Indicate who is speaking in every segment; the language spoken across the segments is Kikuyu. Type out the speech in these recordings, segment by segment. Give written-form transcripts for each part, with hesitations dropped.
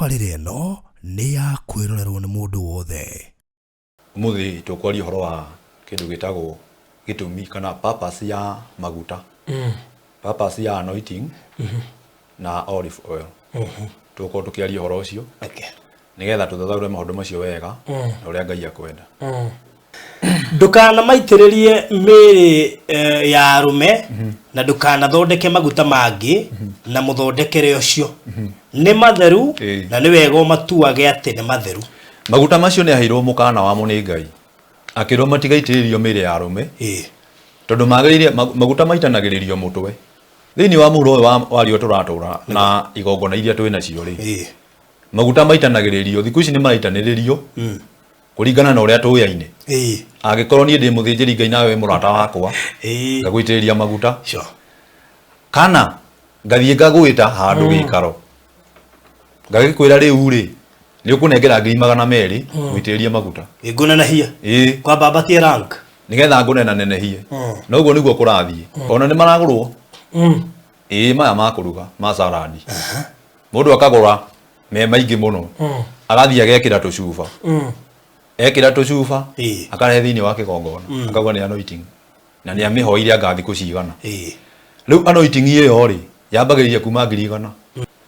Speaker 1: Tabarĩra ĩno nĩ ya kwĩrorerwo nĩ mũndũ wothe.
Speaker 2: Ũmũthĩ tũkwaria ũhoro wa kĩndũ gĩtagwo gĩtũmi kana purpose ya maguta. Purpose ya anointing na olive oil. Tũgũkorwo tũkĩaria ũhoro ũcio nĩgetha tũthathaũre maũndũ macio wega na ũrĩa Ngai akwenda.
Speaker 1: Ndũkanamaitĩrĩrie mĩĩrĩ eh, ya arũme na ndũkanathondeke maguta mangĩ na mũthondekere ũcio nĩ matheru na nĩ wega ũmatuage atĩ nĩ matheru.
Speaker 2: Maguta macio nĩ aheirwo mũkana wamo nĩ Ngai akĩrwo matigaitĩrĩrio mĩĩrĩ ya arũme tondũ magĩrĩire maguta maitanagĩrĩrio mũtwe thĩinĩ wa mũhuro ũyũ wa riũa tũratũra na igongona iria twĩ nacio rĩ, maguta maitanagĩrĩrio thikũ ici nĩ maraitanĩrĩrio kũringana na ũrĩa tũyaine. Angĩkorwo niĩ ndĩ mũthĩnjĩri Ngai nawe wĩ mũrata wakwa, ngagũitĩrĩria maguta kana ngathiĩ ngagwĩta handũ gĩikaro ngagĩkwĩra rĩu rĩ nĩ ũkũnengera 200,000 ngũitĩrĩrie maguta.
Speaker 1: Ngũnenehie. Kwamba ambatie rank.
Speaker 2: Nĩgetha ngũnenanenehie. Na ũguo nĩguo kũrathiĩ. Ona nĩ maragũrwo. Ĩĩ maya ma kũruga ma salad. Mũndũ akagũra me maingĩ mũno. Agathiĩ agekĩra tũcuba. Ekĩra tũcuba akarehe thĩinĩ wa kĩgongona. Akauga nĩ anointing. Na nĩ amĩhoire anga thikũ cigana. Rĩu anointing ĩyo rĩ yambagĩrĩria kuma 100,000.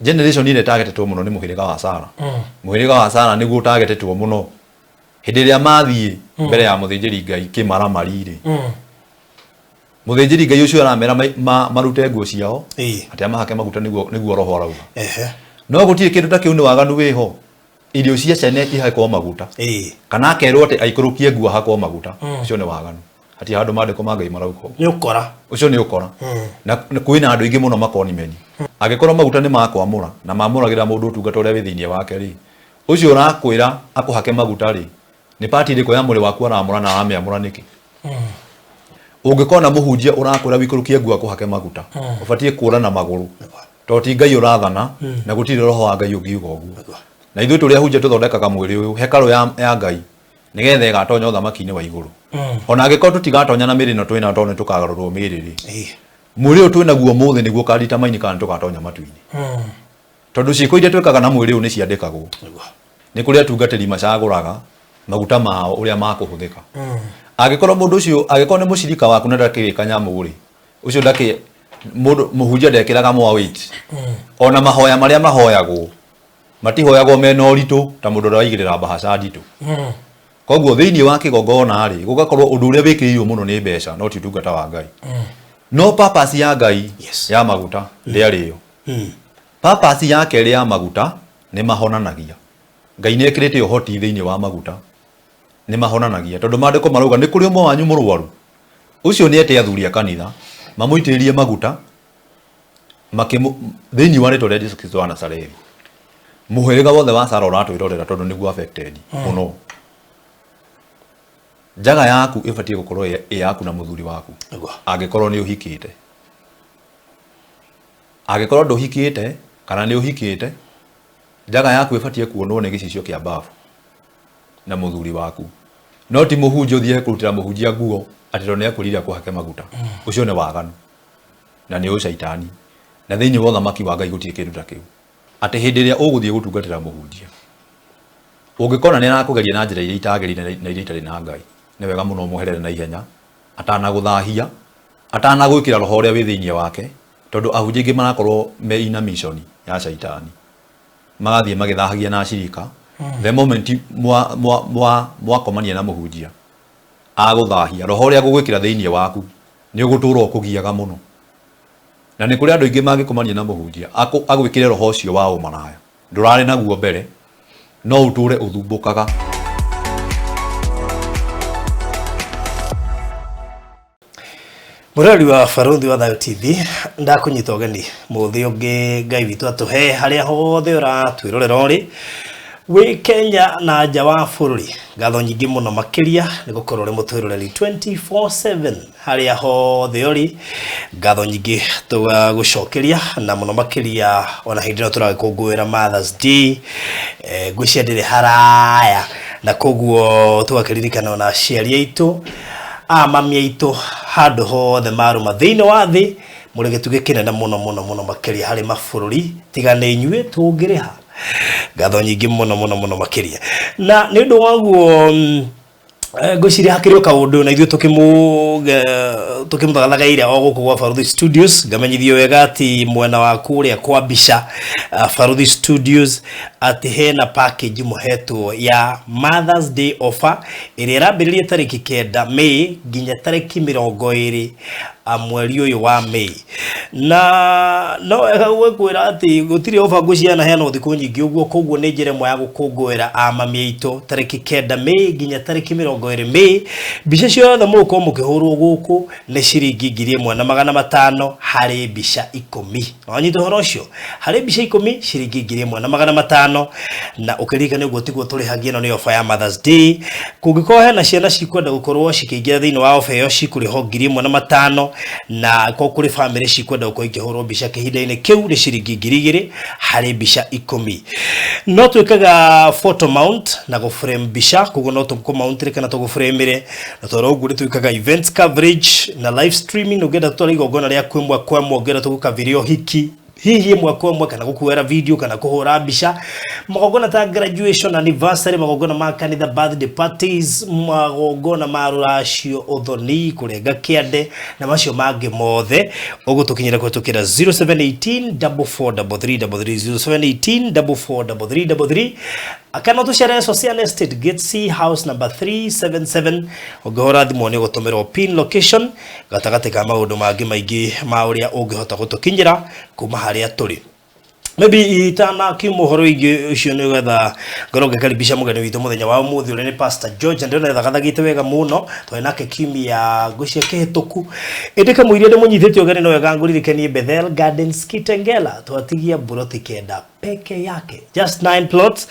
Speaker 2: Generation ĩrĩa ĩtagetetwo mũno nĩ mũhĩrĩga wa Sara. Mũhĩrĩga wa Sara nĩguo ũtagetetwo mũno. Hĩndĩ ĩrĩa mathiĩ mbere ya mũthĩnjĩri Ngai kĩmaramari rĩ, mũthĩnjĩri Ngai ũcio aramera marute nguo ciao atĩ amahake maguta nĩguo roho arauga. No gũtirĩ kĩndũ ta kĩu nĩ waganu wĩho. Irio cia ciana ihakwo maguta. Kana akerwo atĩ aikũrũkie nguo ahakwo maguta. Ũcio nĩ waganu. Hatirĩ handũ maandĩko ma Ngai marauga ũguo.
Speaker 1: Nĩ ũkora.
Speaker 2: Ũcio nĩ ũkora. Na kwĩna andũ aingĩ mũno makonimeni. Angĩkorwo maguta nĩ makwamũra na mamũragĩra mũndũ ũtungata ũrĩa wĩ thĩinĩ wake rĩ, ũcio ũrakwĩra akũhake maguta rĩ, nĩ part ĩrĩkũ ya mwĩrĩ waku aramũra na aramĩamũra nĩkĩ? Ũngĩkona mũhunjia ũrakwĩra wĩikũrũkie nguo akũhake maguta, ũbatiĩ kũra na magũrũ. Tondũ ti Ngai ũrathana na gũtirĩ roho wa Ngai ũngiuga ũguo. Na ithuĩ tũrĩ ahunjia tũthondekaga mwĩrĩ ũyũ, hekarũ ya Ngai, nĩgetha ĩgatonya ũthamaki-inĩ wa igũrũ. Ona angĩkorwo tũtigatonya na mĩĩrĩ ĩno twĩnayo tondũ nĩ tũkagarũrwo mĩĩrĩ rĩ, mwĩrĩ ũyũ twĩnaguo ũmũthĩ nĩguo ũkadetermine kana nĩ tũgatonya matu-inĩ. Tondũ ciĩko iria twĩkaga na mwĩrĩ ũyũ nĩ ciandĩkagwo. Nĩ kũrĩ atungatĩri macagũraga maguta mao ũrĩa makũhũthĩka. Angĩkorwo mũndũ ũcio, angĩkorwo nĩ mũcirika waku na ndakĩrĩ kanyamũ rĩ, ũcio ndakĩ, mũndũ, mũhunjia ndekĩraga more weight. Ona mahoya marĩa mahoyagwo, matihoyagwo mena ũritũ ta mũndũ ũrĩa waigĩrĩra mbahaca nditũ. Koguo thĩinĩ wa kĩgongona rĩ, gũgakorwo ũndũ ũrĩa wĩkĩrĩirwo mũno nĩ mbeca no ti ũtungata wa Ngai. No purpose ya Ngai ya maguta ndĩarĩ ĩyo. Purpose ya kerĩ ya maguta nĩ mahonanagia. Ngai nĩ ekĩrĩte ũhoti thĩinĩ wa maguta. Nĩ mahonanagia tondũ maandĩko marauga nĩ kũrĩ ũmwe wanyu mũrwaru. Ũcio nĩ ete athuri a kanitha mamũitĩrĩrie maguta makĩmũ thĩinĩ wa rĩtwa rĩa Jesu Kristo wa Nazarethi. Mũhĩrĩga wothe wa Sara ũratwĩrorera tondũ nĩguo affected mũno. Njaga yaku ĩbatiĩ gũkorwo ĩ yaku na mũthuri waku angĩkorwo nĩ ũhikĩte. Angĩkorwo ndũhikĩte kana nĩ ũhikĩte, njaga yaku ĩbatiĩ kuonwo nĩ gĩcicio kĩa mbabu na mũthuri waku. No ti mũhunjia ũthiage kũrutĩra mũhunjia nguo atĩ tondũ nĩ akwĩrire akũhake maguta. Ũcio nĩ waganu na nĩ ũcaitani. Na thĩinĩ wa ũthamaki wa Ngai gũtirĩ kĩndũ ta kĩu. Atĩ hĩndĩ ĩrĩa ũgũthiĩ gũtungatĩra mũhunjia, ũngĩkona nĩ arakũgeria na njĩra iria itagĩrĩire na iria itarĩ na Ngai, nĩ wega mũno ũmweherere na ihenya atanagũthahia, atanagwĩkĩra roho ũrĩa wĩ thĩinĩ wake, tondũ ahunjia aingĩ marakorwo me in a mission ya caitani. Magathiĩ magĩthahagia na acirika, the moment mwakomania na mũhunjia, agũthahia, roho ũrĩa agũgwĩkĩra thĩinĩ waku, nĩ ũgũtũra ũkũgiaga mũno. Na nĩ kũrĩ andũ aingĩ mangĩkomania na mũhunjia, agwĩkĩre roho ũcio wa ũmaraya. Ndũrarĩ naguo mbere, no ũtũre ũthumbũkaga.
Speaker 1: Mũrori wa Barũthi wa Thayũ TV, ndakũnyita ũgeni mũthĩ ũngĩ Ngai witũ atũhe harĩa hothe ũratwĩrorera ũrĩ wĩ Kenya na nja wa bũrũri. Ngatho nyingĩ mũno makĩria nĩ gũkorwo ũrĩ mũtwĩroreri 24/7 harĩa hothe ũrĩ. Ngatho nyingĩ tũgagũcokeria na mũno makĩria ona hĩndĩ ĩno tũragĩkũngũĩra Mother's Day, ngwĩciria ndĩrĩ haraya na koguo tũgakĩririkana ona aciari aitũ a mami aitũ handũ hothe marũma thĩinĩ wa thĩ mũrĩ gĩtugĩ kĩnene mũno mũno mũno makĩria harĩ mabũrũri tiga nĩ inyuĩ tũngĩrĩha. Ngatho nyingĩ mũno mũno mũno makĩria. Na nĩ ũndũ wa guo ngwĩciria hakĩrĩ o kaũndũ na ithuĩ tũkĩmũthagathaga o gũkũ gwa Baruthi Studios. Ngamenyithio wega atĩ mwena wa kũrĩa kwa mbica, Baruthi Studios, atĩ hena package mũhetwo ya Mother's Day offer ĩrĩa ĩrambĩrĩria tarĩki 9 May nginya tarĩki 20 mweri ũyũ wa May. Na no wega gwĩkwĩra atĩ gũtirĩ ofa ngũcianaheanwo thikũ nyingĩ ũguo, koguo nĩ njĩra ĩmwe ya gũkũngũĩra amami aitũ. Tarĩki 9 May nginya tarĩki 20 May, mbica ciothe mũgũkorwo mũkĩhũrwo gũkũ nĩ ciringi 1500 harĩ mbica 10. Wanyita ũhoro ũcio? Harĩ mbica 10, ciringi 1500. Na ũkĩririkane ũguo tiguo tũrĩhagia, ĩno nĩ ofa ya Mother's Day. Kũngĩkorwo hena ciana cikwenda gũkorwo cikĩingĩra thĩinĩ wa ofa ĩyo, cikũrĩhwo 1500, na korwo kũrĩ bamĩrĩ cikwenda gũkorwo ikĩhũrwo mbica kĩhinda-inĩ kĩu nĩ ciringi 2000 harĩ mbica 10. No twĩkaga photo mount na gũ frame mbica, koguo no tũkũ-mountĩre kana tũgũ-frame-ĩre. Na tondũ ũguo nĩ twĩkaga events coverage na live streaming. Ũngĩenda tũtware igongona rĩaku ĩmwe kwa ĩmwe, ũngĩenda tũgũkavĩre ũhiki hihi ĩmwe kwa ĩmwe, kana gũkuoera video, kana kũhũra mbica magongona ta graduation, anniversary, magongona ma kanitha, birthday parties, magongona ma rũracio, ũthoni, kũrenga kĩande na macio mangĩ mothe, ũgũtũkinyĩra kũhetũkĩra 0718 4433 33, 0718 443333, kana tũcere Socian Estate, Gate C, house number 377. Ũngĩhũra thimũ nĩ ũgũtũmĩrwo pin location, gatagatĩ ka maũndũ mangĩ maingĩ ma ũrĩa ũngĩhota gũtũkinyĩra kuma harĩa tũrĩ. Maybe itanakiuma ũhoro wĩgiĩ ũcio, nĩ getha ngorwo ngĩkaribisha mũgeni witũ mũthenya wa ũmũthĩ, ũrĩa nĩ Pastor George. Ndĩrona ethagathagĩte wega mũno, twarĩ nake kiumia ngũcia kĩhĩtũku. Ĩndĩ kamũiria ndĩmũnyitĩte ũgeni, no wega ngũririkanie Bethel Gardens Kitengela twatigia mburoti 9 peke yake, just 9 plots.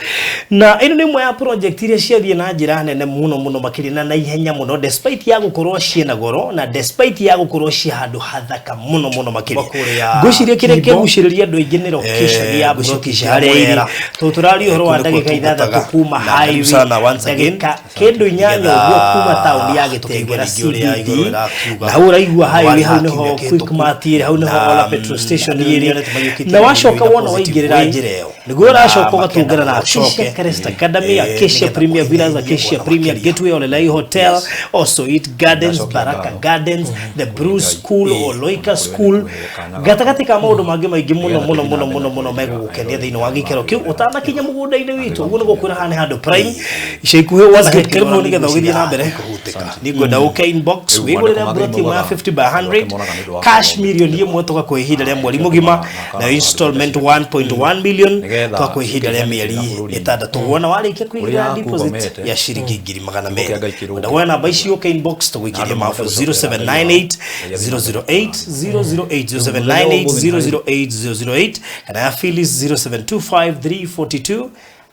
Speaker 1: Na ĩno nĩ ĩmwe ya project iria ciathiĩ na njĩra nene mũno mũno makĩria na naihenya mũno, despite ya gũkorwo ciĩna goro na despite ya gũkorwo ci handũ hathaka mũno mũno makĩria.
Speaker 2: Kũrĩa
Speaker 1: Ngwĩciria kĩrĩa
Speaker 2: Kimbo.
Speaker 1: kĩgucĩrĩria andũ aingĩ nĩ location ya
Speaker 2: ngwĩciria
Speaker 1: mburoti ici
Speaker 2: kĩa
Speaker 1: harĩa irĩ,
Speaker 2: Mwera.
Speaker 1: tondũ tũraria ũhoro wa
Speaker 2: Kũu nĩkuo
Speaker 1: ndagĩka 6
Speaker 2: tungataga.
Speaker 1: kuma
Speaker 2: Na karibu
Speaker 1: highway,
Speaker 2: sana once again.
Speaker 1: ndagĩka kĩndũ 8 ũguo kuma taũni ya
Speaker 2: Nĩgetha
Speaker 1: Gĩtengera
Speaker 2: tũkĩigue ningĩ ũrĩa
Speaker 1: CBD.
Speaker 2: igũrũ rĩrakiuga.
Speaker 1: Na hau ũraigua highway,
Speaker 2: Warĩ
Speaker 1: hau
Speaker 2: haha
Speaker 1: nĩho
Speaker 2: kiumia kĩhĩtũku.
Speaker 1: Quickmart ĩrĩ, hau nĩho
Speaker 2: Na,
Speaker 1: Ola petrol station
Speaker 2: andũ
Speaker 1: ĩrĩ.
Speaker 2: nĩnyonete maiyũkĩtie
Speaker 1: Na wacoka
Speaker 2: video
Speaker 1: wona
Speaker 2: ina
Speaker 1: waingĩrĩra
Speaker 2: positive
Speaker 1: njĩra ĩyo, nĩguo
Speaker 2: Na
Speaker 1: ũracoka
Speaker 2: makenda
Speaker 1: ũgatũngana na
Speaker 2: mũno
Speaker 1: Acacia
Speaker 2: ũcoke.
Speaker 1: Crest Academy, Acacia
Speaker 2: Nĩgetha
Speaker 1: Premier Villas,
Speaker 2: ũhihinyie
Speaker 1: Acacia
Speaker 2: ona
Speaker 1: Premier
Speaker 2: makĩria.
Speaker 1: Gateway, Olelai Hotel,
Speaker 2: Yes.
Speaker 1: Osoit Gardens,
Speaker 2: Ndacokia
Speaker 1: Baraka
Speaker 2: ngatho.
Speaker 1: Gardens, The Bruce
Speaker 2: Ngai.
Speaker 1: School, Oloika
Speaker 2: Ona kũrĩ
Speaker 1: School,
Speaker 2: we nĩ kũhe kanya gaka.
Speaker 1: Gatagatĩ ka maũndũ mangĩ maingĩ mũno
Speaker 2: Nĩgetha
Speaker 1: mũno
Speaker 2: tũthiĩ
Speaker 1: mũno
Speaker 2: na mbere
Speaker 1: mũno mũno
Speaker 2: kwendia
Speaker 1: megũgũkenia
Speaker 2: airoreri
Speaker 1: thĩinĩ wa
Speaker 2: arĩa
Speaker 1: gĩikaro kĩu
Speaker 2: maratwĩrorera.
Speaker 1: ũtanakinya mũgũnda-inĩ witũ.
Speaker 2: Ngai
Speaker 1: Ũguo nĩ gũkwĩra haha nĩ handũ prime. Ica ikuhĩ wona
Speaker 2: That's good.
Speaker 1: karibu nĩgetha ũgĩthiĩ na mbere.
Speaker 2: Asante.
Speaker 1: Nĩ ngwenda ũke inbox
Speaker 2: Rĩu
Speaker 1: wĩgũrĩre
Speaker 2: maandĩko ma Ngai
Speaker 1: mburoti ĩmwe ya
Speaker 2: maugaga,
Speaker 1: 50 by 100
Speaker 2: andũ ake moraga nĩ ũndũ wa
Speaker 1: cash
Speaker 2: kwaga
Speaker 1: mirioni
Speaker 2: ũmenyo.
Speaker 1: 1 tũgakũhe ihinda rĩa mweri
Speaker 2: Nĩkĩo
Speaker 1: mũgima,
Speaker 2: tũmaga-
Speaker 1: nayo
Speaker 2: makara
Speaker 1: installment
Speaker 2: andũ
Speaker 1: 1.1 million
Speaker 2: Nĩgetha
Speaker 1: tũgakũhe ihinda rĩa
Speaker 2: tũkĩheane
Speaker 1: mĩeri
Speaker 2: kĩrĩra bũrũri-inĩ.
Speaker 1: 6. Wona warĩkia kũigĩrĩra
Speaker 2: Kũrĩa
Speaker 1: deposit
Speaker 2: kũgomete,
Speaker 1: ya ciringi ngiri magana
Speaker 2: Kiugo kĩa
Speaker 1: merĩ.
Speaker 2: Ngai kĩrũnge.
Speaker 1: Wenda kuoya namba ici, ũke inbox tũgũikĩrie
Speaker 2: Na andũ
Speaker 1: mabu
Speaker 2: mahote gũcokerera
Speaker 1: 0798
Speaker 2: Ngai wao.
Speaker 1: 008 008, 0798 008 008, kana ya Phyllis 0725 342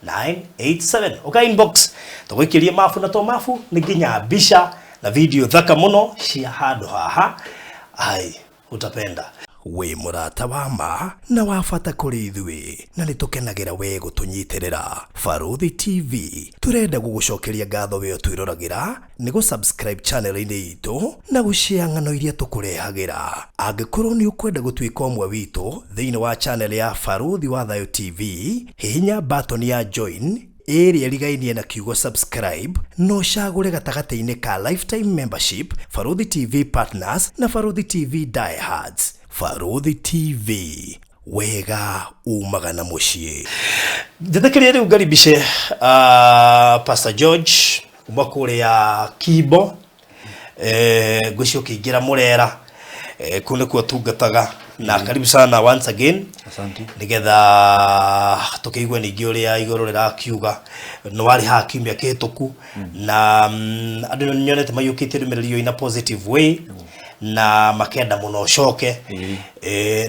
Speaker 1: 987. Ũka inbox tũgũikĩrie mabu, na to mabu, nĩ nginya mbica na video thaka mũno cia handũ haha. Ai, utapenda. Wĩ mũrata wa ma na wa bata kũrĩ ithuĩ, na nĩ tũkenagĩra we gũtũnyitĩrĩra. Baruthi TV tũrenda gũgũcokeria ngatho we ũtwĩroragĩra nĩ gũ-subscribe channel-inĩ itũ na gũshare ng'ano iria tũkũrehagĩra. Angĩkorwo nĩ ũkwenda gũtuĩka ũmwe witũ thĩinĩ wa channel ya Baruthi wa Thayo TV, hihinya button ya join ĩrĩa ĩrigainie na kiugo subscribe, na ũcagũre gatagatĩ-inĩ ka lifetime membership, Baruthi TV partners na Baruthi TV diehards. Baruthi TV, wega umaga na mũciĩ. Njĩtĩkĩrie rĩu ngaribice Pastor George kuma kũrĩa Kimbo, ngwĩciria ũkĩingĩra Mũrera, kũu nĩkuo tungataga. Na karibu sana once again.
Speaker 2: Asante.
Speaker 1: Nĩgetha tũkĩigue ningĩ ũrĩa igũrũ rĩrakiuga. Nĩ warĩ haha kiumia kĩhĩtũku, na andũ nĩ nyonete maiyũkĩtie ndũmĩrĩri ĩyo in a positive way, na makenda mũno ũcoke,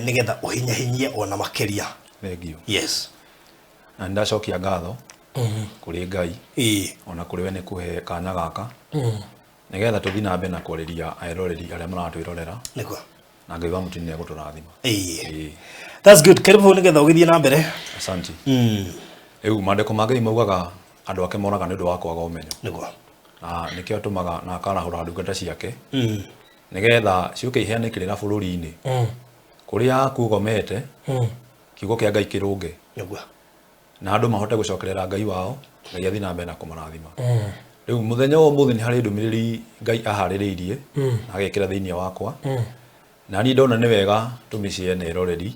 Speaker 1: nĩgetha ũhinyahinyie ona makĩria.
Speaker 2: Thengiũ.
Speaker 1: Yes.
Speaker 2: Na nĩndacokia ngatho kũrĩ Ngai ona kũrĩ we nĩ kũhe kanya gaka nĩgetha tũthiĩ na mbere na kwarĩria eroreri arĩa maratwĩrorera.
Speaker 1: Nĩguo.
Speaker 2: Na Ngai wa mũtini nĩegũtũrathima. Ĩĩ.
Speaker 1: That's good. Karibu nĩgetha ũgĩthiĩ na mbere.
Speaker 2: Asante. Rĩu maandĩko ma Ngai maugaga andũ ake moraga nĩ ũndũ wa kwaga ũmenyo.
Speaker 1: Nĩguo.
Speaker 2: Na nĩkĩo atũmaga na akarahũra ndungata ciake nĩgetha ciũke iheane kĩrĩra bũrũri-inĩ kũrĩa kugomete, kiugo kĩa Ngai kĩrũnge.
Speaker 1: Nĩguo.
Speaker 2: Na andũ mahote gũcokerera Ngai wao, Ngai athiĩ na mbere na kũmarathima. Rĩu mũthenya wa ũmũthĩ nĩ harĩ ndũmĩrĩri Ngai aharĩrĩirie na agekĩra thĩinĩ wakwa. Na niĩ ndona nĩ wega tũmĩshare na eroreri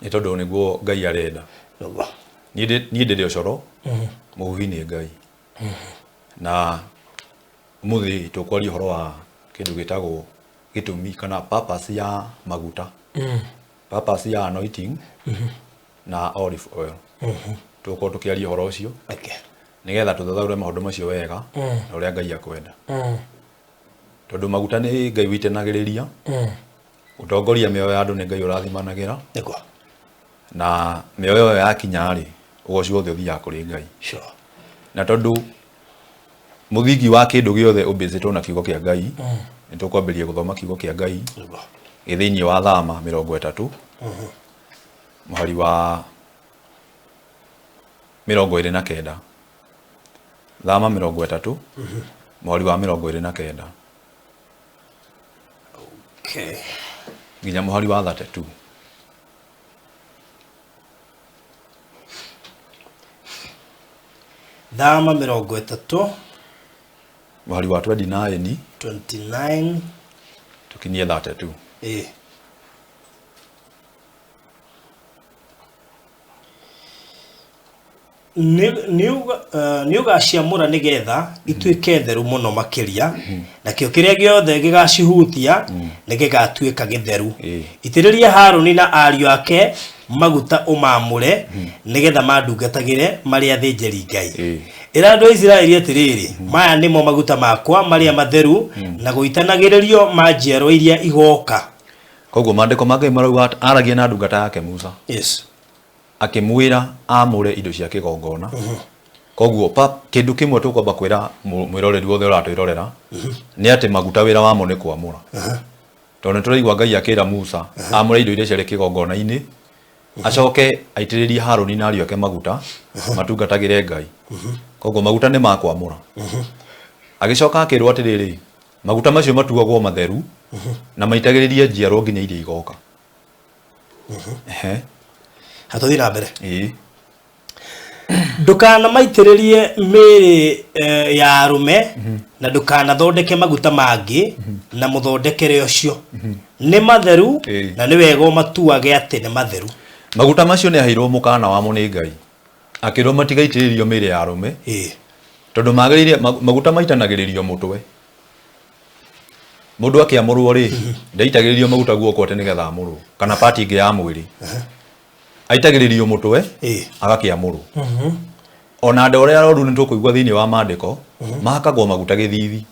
Speaker 2: nĩ tondũ nĩguo Ngai arenda. Niĩ ndĩrĩ ũcoro, mũhuhi nĩ Ngai. Na ũmũthĩ tũkwaria ũhoro wa kĩndũ gĩtagwo gĩtũmi kana purpose ya maguta. Purpose ya anointing na olive oil. Tũgũkorwo tũkĩaria ũhoro ũcio nĩgetha tũthathaũre maũndũ macio wega na ũrĩa Ngai akwenda. Tondũ maguta nĩ Ngai wĩitanagĩrĩria, gũtongoria mĩoyo ya andũ nĩ Ngai ũrathimanagĩra, na mĩoyo ĩyo yakinya rĩ, ũgoci wothe ũthiaga kũrĩ Ngai. Na tondũ mũthingi wa kĩndũ gĩothe ũmbĩcĩtwo na kiugo kĩa Ngai, nĩ tũkwambĩrĩria gũthoma kiugo kĩa Ngai gĩ thĩinĩ wa Thama 30 mũhari wa 29. Thama 30 mũhari wa 29. Nginya mũhari wa 32.
Speaker 1: Thama 30
Speaker 2: mũhari wa 29
Speaker 1: 29
Speaker 2: tukinyie 32.
Speaker 1: Nĩ ũgaciamũra nĩgetha ituĩke theru mũno makĩria, nakĩo kĩrĩa gĩothe gĩgacihutia nĩ gĩgatuĩka gĩtheru. Itĩrĩria Harũni na ariũ ake maguta ũmaamũre nĩgetha mandungatagĩre marĩ athĩnjĩri Ngai. Ĩra andũ a Isiraeli atĩrĩrĩ, maya nĩmo maguta makwa marĩa matheru na gũitanagĩrĩrio ma njiarwa iria igooka.
Speaker 2: Koguo maandĩko ma Ngai marauga aragia na ndungata yake Musa. Akĩmwĩra amũre indo cia kĩgongona. Koguo kĩndũ kĩmwe tũkwamba kwĩra mwĩroreri wothe ũratwĩrorera nĩ atĩ maguta wĩra wamo nĩ kwamũra. Tondũ nĩ tũraigua Ngai akĩra Musa amũre indo iria ciarĩ kĩgongona-inĩ, acoke aitĩrĩrie Harũni na ariũ ake maguta matungatagĩre Ngai. Koguo maguta nĩ ma kwamũra. Agĩcoka akĩrwo atĩrĩrĩ, maguta macio matuagwo matheru na maitagĩrĩrie njiarwo nginya iria igoka. Ehe.
Speaker 1: Hatũthiĩ na mbere. Ndũkanamaitĩrĩrie mĩĩrĩ ya arũme na ndũkanathondeke maguta mangĩ na mũthondekere ũcio. Nĩ matheru na nĩ wega ũmatuage atĩ nĩ matheru.
Speaker 2: Maguta macio nĩ aheirwo mũkana wamo nĩ Ngai. Akĩrwo matigaitĩrĩrio mĩĩrĩ ya arũme tondũ magĩrĩire maguta maitanagĩrĩrio mũtwe. Mũndũ akĩamũrwo rĩ, ndaitagĩrĩrio maguta guoko atĩ nĩgetha amũrwo kana part ĩngĩ ya mwĩrĩ. Aitagĩrĩrio mũtwe agakĩamũrwo. Ona andũ arĩa arwaru nĩ tũkũigua thĩinĩ wa maandĩko mahakagwo maguta gĩthithi.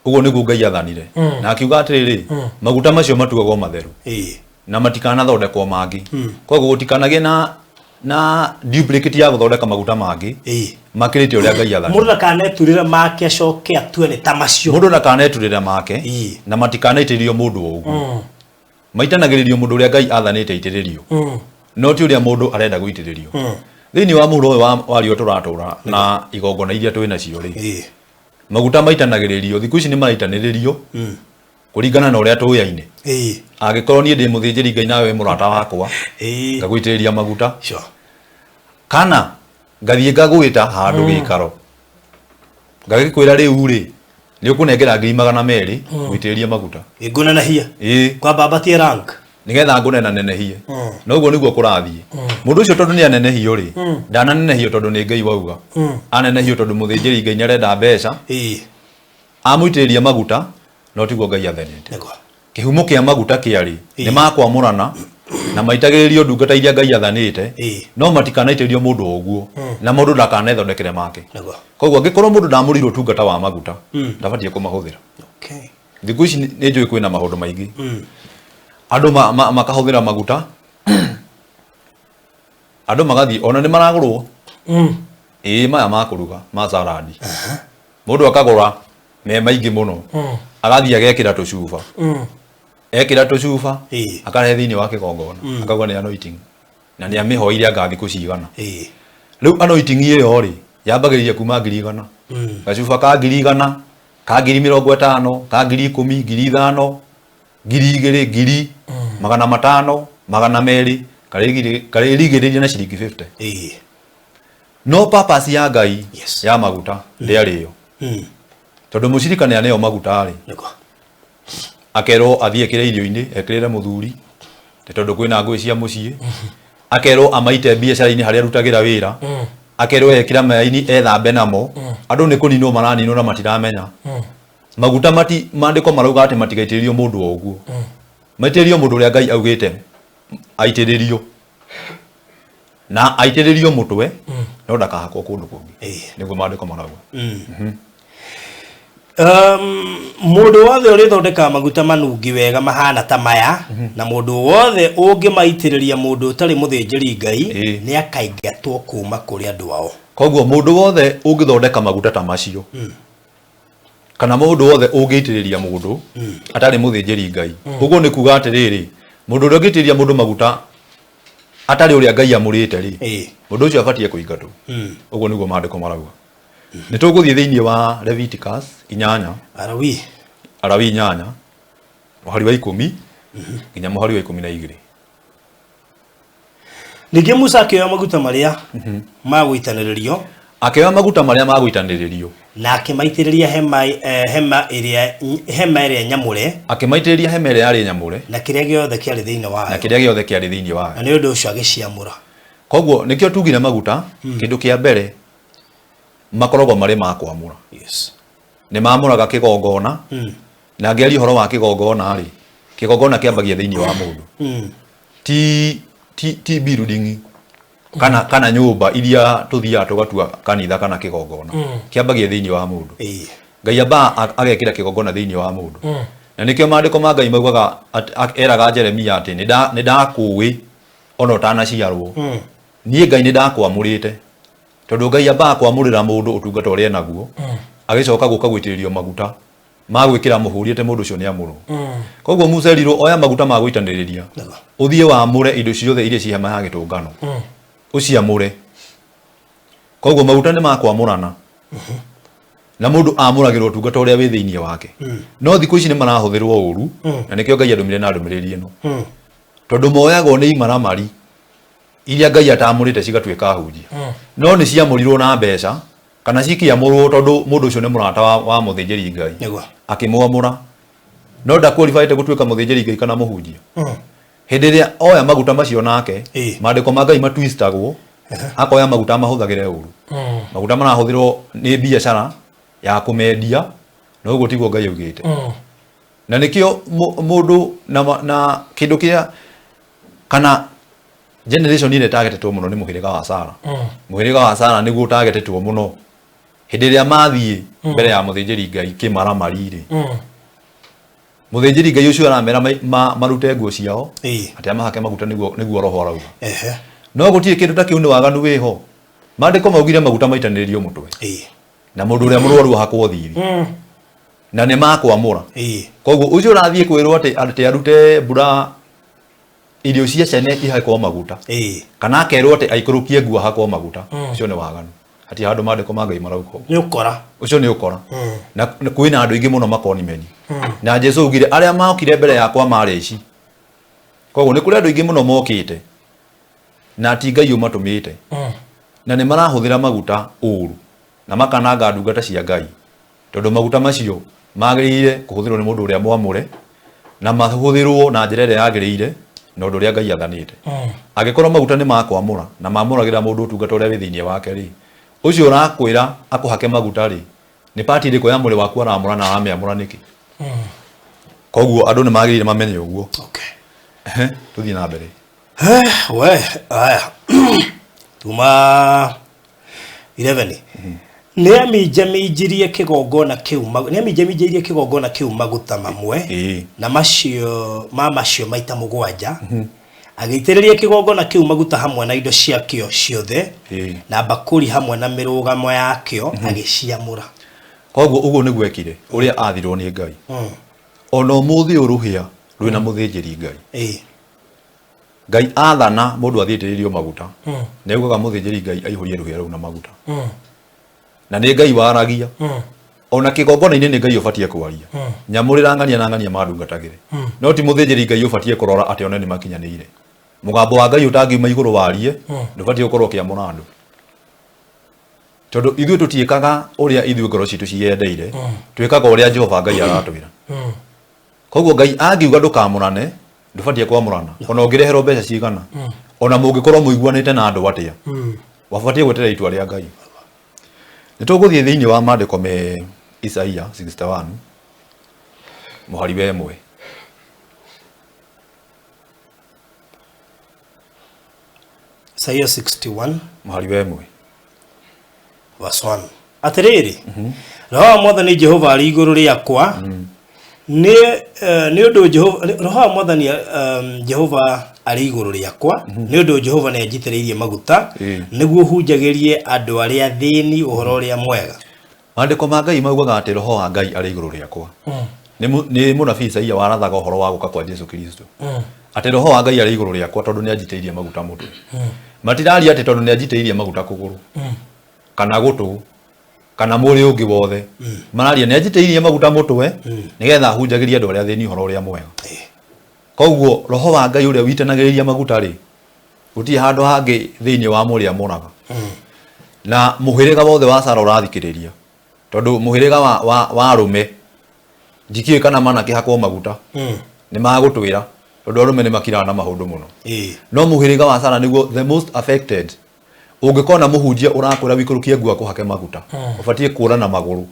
Speaker 2: Ũguo nĩguo Ngai athanire. Na akiuga atĩrĩrĩ, maguta macio matuagwo matheru na matikanathondekwo mangĩ. Koguo gũtikanagĩe na duplicate ya gũthondeka maguta mangĩ makĩrĩte ũrĩa Ngai athanire.
Speaker 1: Mũndũ ndakaneturĩre make acoke atue nĩ ta macio.
Speaker 2: Mũndũ ndakaneturĩre make na matikanaitĩrĩrio mũndũ o ũguo. Maitanagĩrĩrio mũndũ ũrĩa Ngai athanĩte aitĩrĩrio. No ti ũrĩa mũndũ arenda gũitĩrĩrio. Thĩinĩ wa mũhuro ũyũ wa riũa tũratũra na igongona iria twĩ nacio rĩ, maguta maitanagĩrĩrio, thikũ ici nĩ maraitanĩrĩrio kũringana na ũrĩa tũyaine. Angĩkorwo niĩ ndĩ mũthĩnjĩri Ngai nawe wĩ mũrata wakwa, ngagũitĩrĩria maguta. Kana ngathiĩ ngagwĩta handũ gĩikaro, ngagĩkwĩra rĩu rĩ, nĩ ũkũnengera 200,000 ngũitĩrĩrie maguta.
Speaker 1: Ngũnenehie. Kwamba ambatie rank.
Speaker 2: Nĩgetha ngũnenanenehie. Na ũguo nĩguo kũrathiĩ. Mũndũ ũcio tondũ nĩ anenehio rĩ, ndananenehio tondũ nĩ Ngai wauga. Anenehio tondũ mũthĩnjĩri Ngai nĩ arenda mbeca. Amũitĩrĩria maguta, no tiguo Ngai athanĩte. Kĩhumo kĩa maguta kĩarĩ nĩ makwamũrana na maitagĩrĩrio ndungata iria Ngai athanĩte, no matikanaitĩrĩrio mũndũ o ũguo, na mũndũ ndakanethondekere make. Koguo angĩkorwo mũndũ ndamũrĩirwo ũtungata wa maguta, ndabatiĩ kũmahũthĩra. Thikũ ici nĩ njũĩ kwĩna maũndũ maingĩ. Andũ makahũthĩra maguta, andũ magathiĩ, ona nĩ maragũrwo. Ĩĩ maya ma kũruga, ma salad. Mũndũ akagũra me maingĩ mũno, agathiĩ agekĩra tũcuba. Ekĩra tũcuba, akarehe thĩinĩ wa kĩgongona, akauga nĩ anointing. Na nĩ amĩhoire anga thikũ cigana. Rĩu anointing ĩyo rĩ, yambagĩrĩria kuma 100,000. Gacuba ka 100,000, ka 50,000, ka 10,000, 5,000, 2,000, 1,500, 200. Karĩrigĩrĩria na ciringi 50. No purpose ya Ngai ya maguta ndĩarĩ ĩyo. Tondũ mũcirika nĩ aneo maguta rĩ, akerwo athiĩ ekĩre irio-inĩ, ekĩrĩre mũthuri, nĩ tondũ kwĩna ngũĩ cia mũciĩ, akerwo amaite biacara-inĩ harĩa arutagĩra wĩra, akerwo ekĩra maĩ-inĩ ethambe namo. Andũ nĩ kũninwo maraninwo na matiramenya. Maguta mati maandĩko marauga atĩ matigaitĩrĩrio mũndũ o ũguo. Maitĩrĩrio mũndũ ũrĩa Ngai augĩte aitĩrĩrio. Na aitĩrĩrio mũtwe no ndakahakwo kũndũ kũngĩ. Nĩguo maandĩko marauga.
Speaker 1: Mũndũ wothe ũrĩthondekaga maguta manungi wega mahana ta maya, na mũndũ wothe ũngĩmaitĩrĩria mũndũ ũtarĩ mũthĩnjĩri Ngai, nĩ akaingatwo kuma kũrĩ andũ ao.
Speaker 2: Koguo mũndũ wothe ũngĩthondeka maguta ta macio, kana mũndũ wothe ũngĩitĩrĩria mũndũ atarĩ mũthĩnjĩri Ngai, ũguo nĩ kuga atĩrĩrĩ, mũndũ ũrĩa ũngĩitĩrĩria mũndũ maguta atarĩ ũrĩa Ngai amũrĩte rĩ, mũndũ ũcio abatiĩ kũingatwo. Ũguo nĩguo maandĩko marauga. Nĩ tũgũthiĩ thĩinĩ wa Leviticus 8,
Speaker 1: Alawii.
Speaker 2: Alawii 8, mũhari wa 10 nginya mũhari wa 12.
Speaker 1: Ningĩ Musa akĩoya maguta marĩa ma gũitanĩrĩrio,
Speaker 2: Akĩoya maguta marĩa ma gũitanĩrĩrio,
Speaker 1: na akĩmaitĩrĩria hema, hema ĩrĩa nyamũre,
Speaker 2: Akĩmaitĩrĩria hema ĩrĩa yarĩ nyamũre,
Speaker 1: na kĩrĩa gĩothe kĩarĩ thĩinĩ
Speaker 2: na
Speaker 1: wayo,
Speaker 2: kĩrĩa gĩothe kĩarĩ thĩinĩ wayo.
Speaker 1: Na nĩ ũndũ ũcio agĩciamũra.
Speaker 2: Koguo nĩkĩo tugire maguta, kĩndũ kĩa mbere makoragwo marĩ ma kwamũra. Nĩ mamũraga kĩgongona, na ngĩaria ũhoro wa kĩgongona rĩ, kĩgongona kĩambagia thĩinĩ wa mũndũ. Ti building kana nyũmba iria tũthiaga tũgatua kanitha kana kĩgongona. Kĩambagia thĩinĩ wa mũndũ. Ngai ambaga agekĩra kĩgongona thĩinĩ wa mũndũ. Na nĩkĩo maandĩko ma Ngai maugaga eraga Jeremia atĩ nĩ ndakũĩ ona ũtanaciarwo. Niĩ Ngai nĩ ndakwamũrĩte. Tondũ Ngai ambaga kwamũrĩra mũndũ ũtungata ũrĩa enaguo, agĩcoka gũka gũitĩrĩrio maguta ma gwĩkĩra mũhũri atĩ mũndũ ũcio nĩ amũrwo. Koguo Musa erirwo oya maguta ma gũitanĩrĩria, ũthiĩ wamũre indo ciothe iria ci hema ya gĩtũngano, ũciamũre. Koguo maguta nĩ ma kwamũrana. Na mũndũ amũragĩrwo ũtungata ũrĩa wĩ thĩinĩ wake. No thikũ ici nĩ marahũthĩrwo ũru, na nĩkĩo Ngai andũmire na ndũmĩrĩri ĩno. Tondũ moyagwo nĩ imaramari iria Ngai atamũrĩte cigatuĩka ahunjia. No nĩ ciamũrirwo na mbeca, kana cikĩamũrwo tondũ mũndũ ũcio nĩ mũrata wa mũthĩnjĩri Ngai. Akĩmwamũra. No ndaqualifyĩte gũtuĩka mũthĩnjĩri Ngai kana mũhunjia. Hĩndĩ ĩrĩa oya maguta macio nake, maandĩko ma Ngai matwistagwo, akoya maguta amahũthagĩre ũru. Maguta marahũthĩrwo nĩ biacara ya kũmendia, na ũguo tiguo Ngai augĩte. Na nĩkĩo mũndũ na kĩndũ kĩa kana generation ĩrĩa ĩtargetetwo mũno nĩ mũhĩrĩga wa Sara. Mũhĩrĩga wa Sara nĩguo ũtargetetwo mũno. Hĩndĩ ĩrĩa mathiĩ mbere ya mũthĩnjĩri Ngai kĩmaramari rĩ, mũthĩnjĩri Ngai ũcio aramera marute nguo ciao, atĩ amahake maguta nĩguo roho arauga. No gũtirĩ kĩndũ ta kĩu, nĩ waganu wĩho. Maandĩko maugire maguta maitanĩrĩrio mũtwe. Na mũndũ ũrĩa mũrwaru ahakwo thithi. Na nĩ makwamũra. Koguo ũcio ũrathiĩ kwĩrwo atĩ arute mbura irio cia ciana ihakwo maguta. Kana akerwo atĩ aikũrũkie nguo ahakwo maguta. Ũcio nĩ waganu. Hatirĩ handũ maandĩko ma Ngai marauga ũguo.
Speaker 1: Nĩ ũkora.
Speaker 2: Ũcio nĩ ũkora. Na kwĩna andũ aingĩ mũno makonimeni. Na Jesu augire arĩa mokire mbere yakwa marĩ aici. Koguo nĩ kũrĩ andũ aingĩ mũno mokĩte na ti Ngai ũmatũmĩte. Na nĩ marahũthĩra maguta ũru na makananga ndungata cia Ngai. Tondũ maguta macio magĩrĩire kũhũthĩrwo nĩ mũndũ ũrĩa mwamũre na mahũthĩrwo na njĩra ĩrĩa yagĩrĩire na ũndũ ũrĩa Ngai athanĩte. Angĩkorwo maguta nĩ makwamũra na mamũragĩra mũndũ ũtungata ũrĩa wĩ thĩinĩ wake rĩ, ũcio ũrakwĩra akũhake maguta rĩ, nĩ part ĩrĩkũ ya mwĩrĩ waku aramũra na aramĩamũra nĩkĩ? Koguo andũ nĩ magĩrĩire mamenye ũguo. Tũthiĩ na mbere.
Speaker 1: We, aya. Tuma 11. Nĩ aminjaminjirie kĩgongona kĩu nĩ aminjaminjĩirie kĩgongona kĩu maguta mamwe, na macio ma macio maita 7, agĩitĩrĩria kĩgongona kĩu maguta hamwe na indo ciakĩo ciothe, na mbakũri hamwe na mĩrũgamo yakĩo, agĩciamũra.
Speaker 2: Koguo ũguo nĩguo ekire ũrĩa athirwo nĩ Ngai. Ona ũmũthĩ ũyũ rũhĩa rwĩna mũthĩnjĩri Ngai. Ngai athana mũndũ athiĩ aitĩrĩrio maguta, nĩ augaga mũthĩnjĩri Ngai aihũrie rũhĩa rũu na maguta. Na nĩ Ngai waragia. Ona kĩgongona-inĩ nĩ Ngai ũbatiĩ kwaria. Nyamũrĩra ng'ania na ng'ania mandungatagĩre. No ti mũthĩnjĩri Ngai ũbatiĩ kũrora atĩ one nĩ makinyanĩire. Mũgambo wa Ngai ũtangiuma igũrũ warie, ndũbatiĩ gũkorwo ũkĩamũra andũ. Tondũ ithuĩ tũtiĩkaga ũrĩa ithuĩ ngoro citũ ciyendeire, twĩkaga ũrĩa Jehova Ngai aratwĩra. Koguo Ngai angiuga ndũkamũrane, ndũbatiĩ kwamũrana. Ona ũngĩreherwo mbeca cigana, ona mũngĩkorwo mũiguanĩte na andũ atĩa, wabatiĩ gweterera itua rĩa Ngai. Nĩ tũgũthiĩ thĩinĩ wa maandĩko me Isaia 61 mũhari wa 1.
Speaker 1: Isaia 61
Speaker 2: Mũhari wa 1.
Speaker 1: Verse 1. Atĩrĩrĩ, roho wa Mwathani Jehova arĩ igũrũ rĩakwa, nĩ nĩ ũndũ Jehova, roho wa Mwathani Jehova arĩ igũrũ rĩakwa, nĩ ũndũ Jehova nĩ anjitĩrĩirie maguta nĩguo hunjagĩrie andũ arĩa athĩni ũhoro ũrĩa mwega.
Speaker 2: Maandĩko ma Ngai maugaga atĩ roho wa Ngai arĩ igũrũ rĩakwa. Nĩ mũnabii Isaia warathaga ũhoro wa gũka kwa Jesu Kristo. Atĩ roho wa Ngai arĩ igũrũ rĩakwa tondũ nĩ anjitĩrĩirie maguta mũtwe. Matiraria atĩ tondũ nĩ anjitĩrĩirie maguta kũgũrũ kana gũtũ kana mwĩrĩ ũngĩ wothe. Mararia nĩ anjitĩrĩirie maguta mũtwe nĩgetha hunjagĩrie andũ arĩa athĩni ũhoro ũrĩa mwega. Koguo roho wa Ngai ũrĩa witanagĩrĩria maguta rĩ, gũtirĩ handũ hangĩ thĩinĩ wa mwĩrĩ amũraga. Na mũhĩrĩga wothe wa Sara ũrathikĩrĩria tondũ mũhĩrĩga wa arũme ndikĩũĩ kana manakĩhakwo maguta nĩ magũtwĩra tondũ arũme nĩ makiraga na maũndũ mũno. No mũhĩrĩga wa Sara nĩguo the most affected. Ũngĩkona mũhunjia ũrakwĩra wikũrũkie nguo akũhake maguta, ũbatiĩ kũra na magũrũ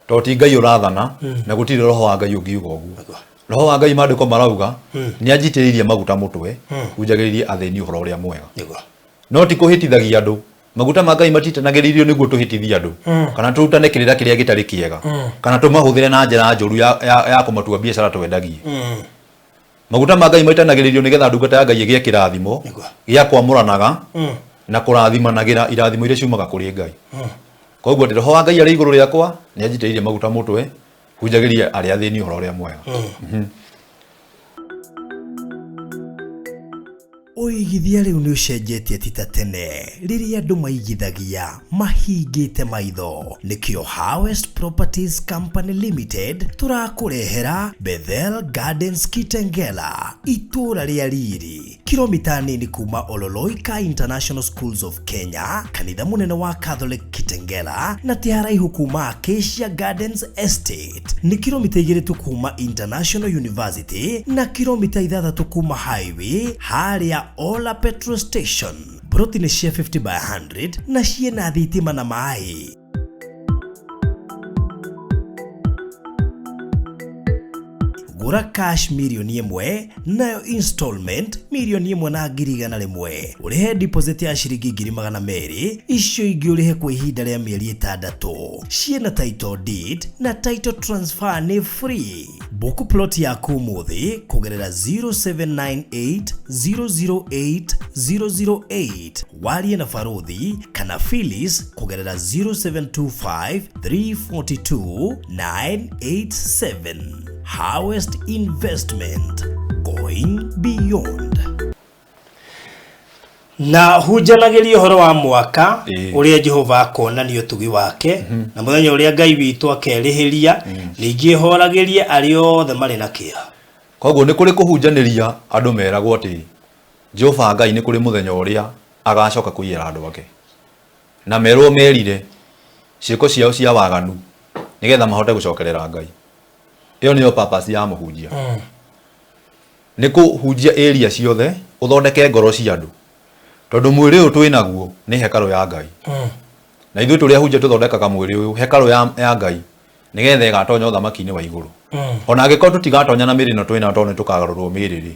Speaker 2: tondũ ti Ngai ũrathana na gũtirĩ roho wa Ngai ũngiuga ũguo. Roho wa Ngai maandĩko marauga nĩ anjitĩrĩirie maguta mũtwe hunjagĩrĩrie athĩni ũhoro ũrĩa mwega. No ti kũhĩtithagia andũ. Maguta ma Ngai matitanagĩrĩirio nĩguo tũhĩtithie andũ kana tũrutane kĩrĩra kĩrĩa gĩtarĩ kĩega kana tũmahũthĩre na njĩra njũru ya kũmatua biacara twendagie. Maguta ma Ngai maitanagĩrĩrio nĩgetha ndungata ya Ngai ĩgĩe kĩrathimo gĩa kwamũranaga na kũrathimanagĩra irathimo iria ciumaga kũrĩ Ngai. Koguo atĩ roho wa Ngai arĩ igũrũ rĩakwa nĩ anjitĩrĩirie maguta mũtwe hunjagĩrie arĩa athĩni ũhoro ũrĩa mwega.
Speaker 1: Ũigithia rĩu nĩ ũcenjetie ti ta tene rĩrĩa andũ maigithagia mahingĩte maitho. Nĩkĩo Harvest Properties Company Limited tũrakũrehera Bethel Gardens Kitengela, itũũra rĩa riri, kilomita nini kuma Ololoika International Schools of Kenya, kanitha mũnene wa Catholic Kitengela, na ti haraihu kuma Acacia Gardens Estate. Nĩ kilomita 2 tu kuma International University na kilomita 6 kuma highway harĩa Ola Petrol Station. Broti nĩ cia 50 by 100 na ciĩna thitima na maĩ. Gũra cash 1 mirioni nayo installment 1,100,000. Ũrĩhe deposit ya ciringi 200,000, icio ingĩ ũrĩhe kwa ihinda rĩa mĩeri 6. Ciĩna title deed na title transfer nĩ free. Book plot yaku ũmũthĩ kũgerera 0798 008 008, warie na Baruthi kana Phyllis kũgerera 0725 342 987. Harvest Investment, going beyond. Na hunjanagĩria ũhoro wa mwaka ũrĩa Jehova akonania ũtugi wake na mũthenya ũrĩa Ngai witũ akerĩhĩria, ningĩ horagĩrie arĩa othe marĩ na kĩeha.
Speaker 2: Koguo nĩ kũrĩ kũhunjanĩria andũ meragwo atĩ Jehova Ngai nĩ kũrĩ mũthenya ũrĩa agacoka kũiyĩra andũ ake na merwo merire ciĩko ciao cia waganu nĩgetha mahote gũcokerera Ngai. Ĩyo nĩyo purpose ya mũhunjia. Nĩ kũhunjia area ciothe ũthondeke ngoro cia andũ tondũ mwĩrĩ ũyũ twĩ naguo nĩ hekarũ ya Ngai. Na ithuĩ tũrĩa hunjia tũthondekaga mwĩrĩ ũyũ hekarũ ya Ngai nĩgetha ĩgatonya ũthamaki-inĩ wa igũrũ. Ona angĩkorwo tũtigatonya na mĩrĩ ĩno twĩ nayo tondũ nĩ tũkagarũrwo mĩrĩ rĩ,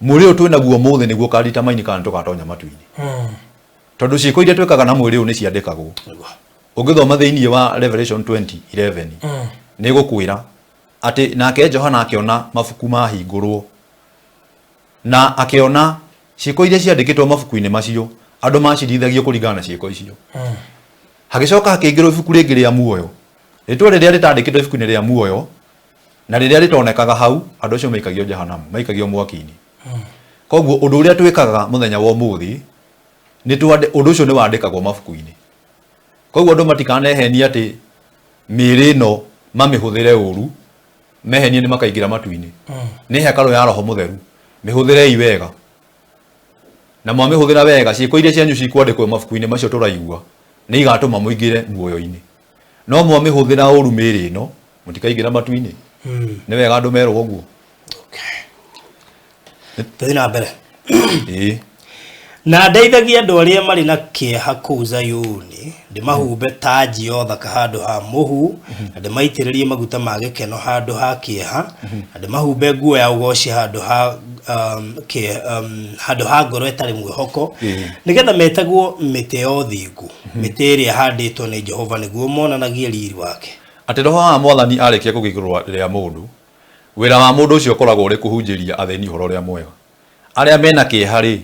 Speaker 2: mwĩrĩ ũyũ twĩ naguo ũmũthĩ nĩguo ũkadetermine kana nĩ tũgatonya matu-inĩ. Tondũ ciĩko iria twĩkaga na mwĩrĩ ũyũ nĩ ciandĩkagwo. Ũngĩthoma thĩinĩ wa Revelation 20:11 nĩ ĩgũkwĩra atĩ nake Johana akĩona mabuku mahingũrwo na akĩona ciĩko iria ciandĩkĩtwo mabuku-inĩ macio andũ macirithagio kũringana na ciĩko icio. Hagĩcoka hakĩingĩrwo ibuku rĩngĩ rĩa muoyo. Rĩtwa rĩrĩa rĩtandĩkĩtwo ibuku-inĩ rĩa muoyo na rĩrĩa rĩtonekaga hau, andũ acio maikagio jehanamu, maikagio mwaki-inĩ. Koguo ũndũ ũrĩa twĩkaga mũthenya wa ũmũthĩ ũndũ ũcio nĩ wandĩkagwo mabuku-inĩ. Koguo andũ matikanehenie atĩ mĩĩrĩ ĩno mamĩhũthĩre ũru, mehenie nĩ makaingĩra matu-inĩ. Nĩ hekarũ ya Roho Mũtheru, mĩhũthĩrei wega. Na mwamĩhũthĩra wega, ciĩko iria cianyu cikwandĩkwo mabuku-inĩ macio tũraigua nĩ igatũma mũingĩre muoyo-inĩ. No mwamĩhũthĩra ũru mĩĩrĩ ĩno, mũtikaingĩra matu-inĩ. Nĩ wega andũ merwo ũguo.
Speaker 1: Tũthiĩ na mbere.
Speaker 2: Ĩĩ.
Speaker 1: Na ndeithagie andũ arĩa marĩ na kĩeha kũu Zayuni, ndĩmahumbe tanji ya ũthaka handũ ha mũhu, na ndĩmaitĩrĩrie maguta ma gĩkeno handũ ha kĩeha, na ndĩmahumbe nguo ya ũgooci handũ ha um, kĩe, um, handũ ha ngoro ĩtarĩ mwĩhoko, nĩgetha metagwo mĩtĩ ya ũthingu, mĩtĩ ĩrĩa ĩhandĩtwo nĩ Jehova nĩguo monanagie riri wake.
Speaker 2: Atĩ roho wa Mwathani arĩkia kũgĩa igũrũ rĩa mũndũ, wĩra wa mũndũ ũcio ũkoragwo ũrĩ kũhunjĩria athĩni ũhoro ũrĩa mwega. Arĩa mena kĩeha-rĩ,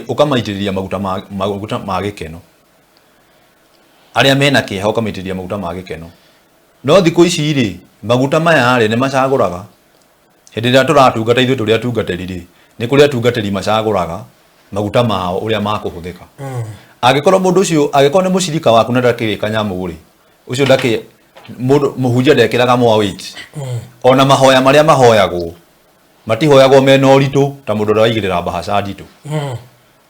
Speaker 2: ũkamaitĩrĩria maguta ma, maguta ma gĩkeno. Arĩa mena kĩeha ũkamaitĩrĩria maguta ma gĩkeno. No thikũ ici-rĩ, maguta maya-rĩ, nĩ macagũraga. Hĩndĩ ĩrĩa tũratungata ithuĩ tũrĩ atungatĩri-rĩ, nĩ kũrĩ atungatĩri macagũraga maguta mao ũrĩa makũhũthĩka. Angĩkorwo mũndũ ũcio, angĩkorwo nĩ mũcirika waku na ndakĩrĩ kanyamũ-rĩ, ũcio ndakĩ, mũndũ, mũhunjia ndekĩraga more weight. Ona mahoya marĩa mahoyagwo, matihoyagwo mena ũritũ ta mũndũ ũrĩa waigĩrĩra mbahaca nditũ.